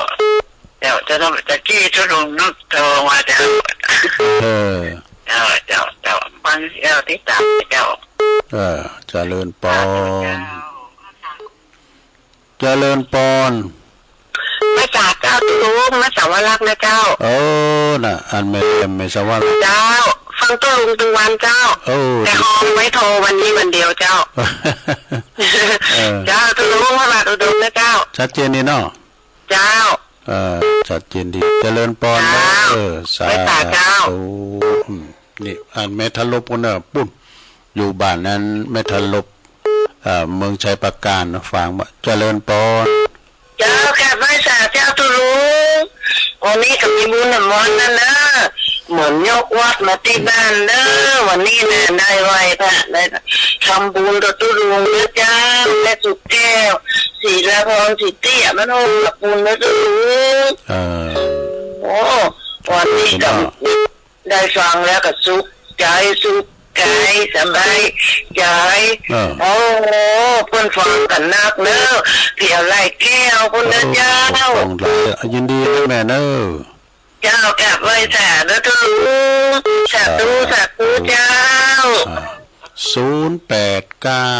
เจ้า เจ้า ตะกี้ตุลุงนกโทรมาเจ้า เออ เจ้า เจ้า เจ้า ฟังเจ้า ติดตามเจ้า เออ เจริญปอน เจ้า เจริญปอน ไหว้สาเจ้า ตุลุง มาสาวรักษ์นะเจ้า เออ น่ะ อันแม่ แม่สาวรักษ์ เจ้า ฟังตุลุงตึงวันเจ้า เออ แต่ฮองไว้โทรวันนี้วันเดียวเจ้า เออ เจ้า ตุลุง พระบาทอุดมนะเจ้า ชัดเจนดีเนาะ เจ้า เออ ชัดเจนดี เจริญปอนนะ เจ้า เออ สา ไหว้สาเจ้า ธุ อืม นี่ อันแม่ทะลบกันเนอะ ปุ้น อยู่บ้านนั้นแม่ทะลบ เอ่อ เมืองชัยปราการนะฟังว่า เจริญปอน เจ้า กราบไหว้สาเจ้าตุลุง วันนี้ก็มีบุญหนำมอนนั่นนะ เหมือนยกวัดมาที่บ้านเนอะ วันนี้นะ ได้ไหว้พระ ได้ทำบุญกับตุลุงเนอะเจ้า แม่สุขแก้ว ศิลาพร สิทธิอมรพงษ์ ขอบคุณเนอะตุลุง เออ โอ้ วันนี้ก็ ได้ฟังแล้วก็สุขใจ สุขใจ สบายใจ เออ โอ้โห เปิ้นฟังกันนักเนอะ เพียวไล่แก้ว เปิ้นเนอะเจ้า ฟังหลาย ยินดีนะแม่เนอะ เจ้า กราบไหว้สาธุ สาธุ สาธุเจ้า อ่า ศูนย์แปดเก้า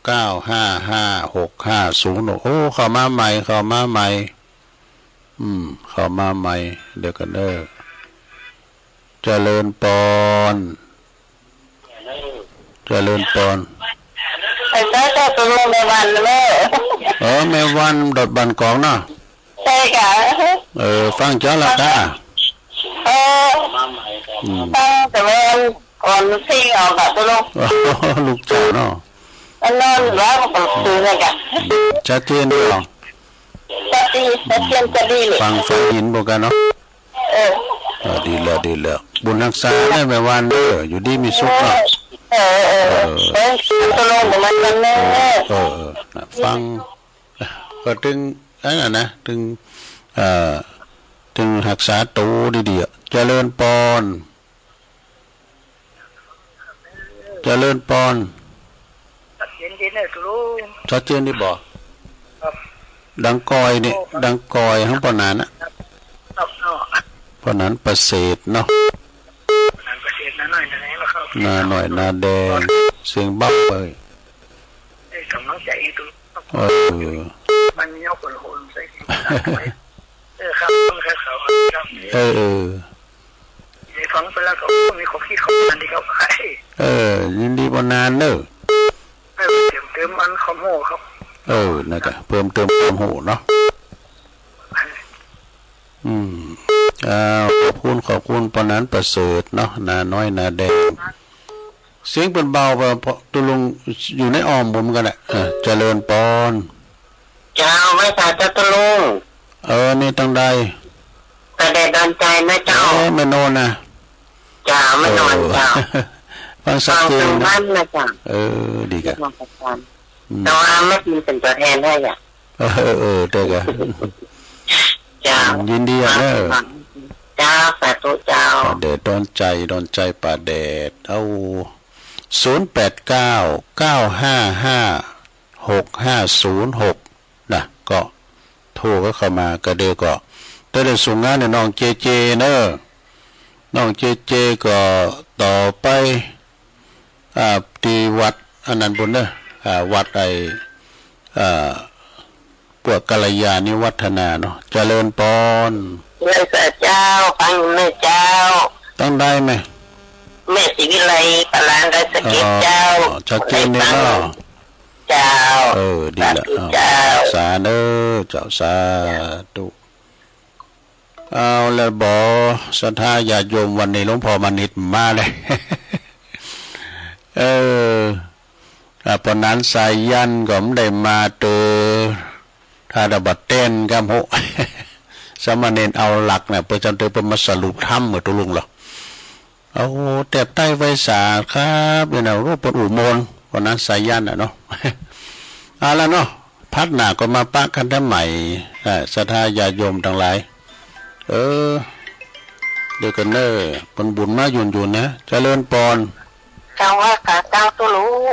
เก้าห้าห้า หกห้าศูนย์หก โอ้ เข้ามาใหม่ เข้ามาใหม่ อืม เข้ามาใหม่ เดี๋ยวกันเนอะ เจริญปอน เจริญปอน ไอ้เจ้าเจ้าตกลงแม่วันเนอะ เออ แม่วันดอดบ้านกอกเนาะ ใช่ค่ะ เออ ฟังเจ้าละค่ะ เออ อืม ฟังแต่แม่วันก่อนที่ออกอะตกลง ลูกเจ้าเนาะ อันนั้นว่ามันก็คือไงกะ อืม ชัดเจนดีเหรอ ชัดเจน ชัดเจนจะดีเลย ฟัง ฟังเห็นบอกกันเนาะ เออ เออ ดีแล้ว ดีแล้ว บุญฮักษาได้แม่วันเด้อ อยู่ดีมีสุขเนาะ เออ เออ เออ เออ ตกลงกับมันกันแน่ เออ เออ นะ ฟัง ก็ตึง อันนั้นนะ ตึง เอ่อ ตึงฮักษาตัวดีๆอะ เจริญปอน เจริญปอน ชัดเจนดีนะครู ชัดเจนดีบ่ ครับ ดังกอยนี่ โอ้ ครับ ดังกอยข้างปอหนานน่ะ ครับ ครับ ปอหนานประเสริฐเนาะ ปอหนานประเสริฐ นาน้อยนาแดงนะครับ นาน้อยนาแดง เสียงเบาเลย ให้กำลังใจให้ครู เออ มันมียกคนโหนใส่ เออ ครับ ครับ ครับ เออ เออ ได้ฟังไปแล้วก็มีความคิดของมันที่เขาขาย เออ ยินดีปะนานเนอะ เออ เติมเติมมันคำโหครับ เออ นั่นกะ เพิ่มเติมความรู้เนาะ อืม อ่า ขอบคุณ ขอบคุณปะนานประเสริฐเนาะ นาน้อย นาแดง เสียงเปิ้นเบาไป เพราะตกลงอยู่ในอ้อมผมกันแหละ เออ เจริญปอน เจ้า ไหว้สาเจ้าตะลุง เออ นี่ตังใด ป่าแดดดอนใจนะเจ้า เออ แม่นอนนะ เจ้า แม่นอนเจ้า เออ ฟังชัดเจนนะ ฟังทางบ้านนะเจ้า เออ ดีกะ มาประจำ อืม แต่ว่าไม่มีเป็นตัวแทนให้อ่ะ เออ เออ เออ ได้กะ เจ้า ยินดีอ่ะเนอะ เจ้า สาธุเจ้า ป่าแดดดอนใจ ดอนใจป่าแดด เอา ศูนย์แปดเก้า เก้าห้าห้า หกห้าศูนย์หก นะ ก็โทรเข้ามาก็เดียวก็ แต่เดี๋ยวส่งงานเนี่ยน้องเจเจเนอะ น้องเจเจก็ต่อไป อ่า ที่วัดอันนั้นบุญเนอะ อ่า วัดไอ้ อ่า พวกกัลยาณิวัฒนาเนาะ เจริญปอน ไหว้สาเจ้า ฟังอยู่เนอะเจ้า ตั้งได้ไหม แม่ศรีวิไล ปะลานดอยสะเก็ดเจ้า อ๋อ ชัดเจนเลยเนาะ เจ้า เออ ดีละ สาธุเจ้า เอา สาเนอะ เจ้า สาธุ เอาละบ่ ศรัทธาญาติโยม วันนี้หลวงพ่อมณิษฐ์มาเลย เออ อ่ะ ปะนานสายันก็ไม่ได้มาเตอ ถ้าดาบัดเต้นกำโห สามเณรเอาหลักเนี่ย เพื่อจะเตอเพื่อมาสรุปธรรมเมื่อตกลงเหรอ โอ้โห แตบใต้ไวสาครับ เนี่ยนะ รู้ปนอุโมน วันนั้นสายันน่ะเนาะ เอาละเนาะ พัดหน้าก็มาปะกันได้ใหม่ อ่า ศรัทธาญาติโยมทั้งหลาย เออ เดี๋ยวกันเนอะ ผลบุญมาหยุ่นๆ นะ เจริญปอน เจ้า ไหว้สาเจ้าตุ๊ลุง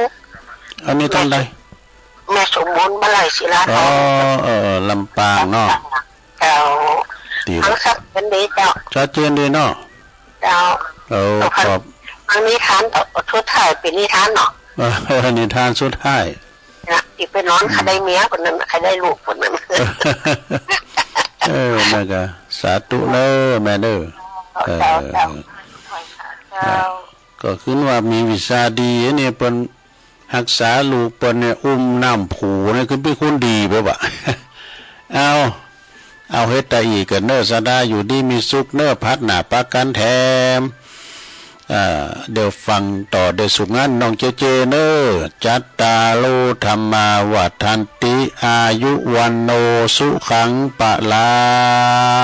อันนี้ทางใด แม่สมบูรณ์ บ้านไร่ศิลาทอง อ๋อ เออ ลำปางเนาะ เจ้า ดีละ ฟังชัดเจนดีเจ้า ชัดเจนดีเนาะ เจ้า เออ ขอบ ฟังนิทานต่อสุดท้าย เป็นนิทานเนาะ เออ นิทานสุดท้าย นะ ที่ไปนอน อืม ใครได้เมียคนนั้น ใครได้ลูกคนนั้น เออ นั่นก็สาธุเนอะแม่เนอะ เจ้า เออ เจ้า เจ้า ก็คือว่ามีวิชาดีเนี่ย เปิ้นฮักษาลูกเปิ้นเนี่ย อุ้มน้ำผูเนี่ย คือเป็นคนดีไปวะ เอา เอาเฮ็ดแต่อีกกันเนอะ ศรัทธาอยู่ดีมีสุขเนอะ พัดหน้าปะกันแถม อ่า เดี๋ยวฟังต่อ เดี๋ยวสุขงานน้องเจเจเนอะ จัตตาโร ธัมมา วัฑฒันติ อายุ วัณโณ สุขัง พะลัง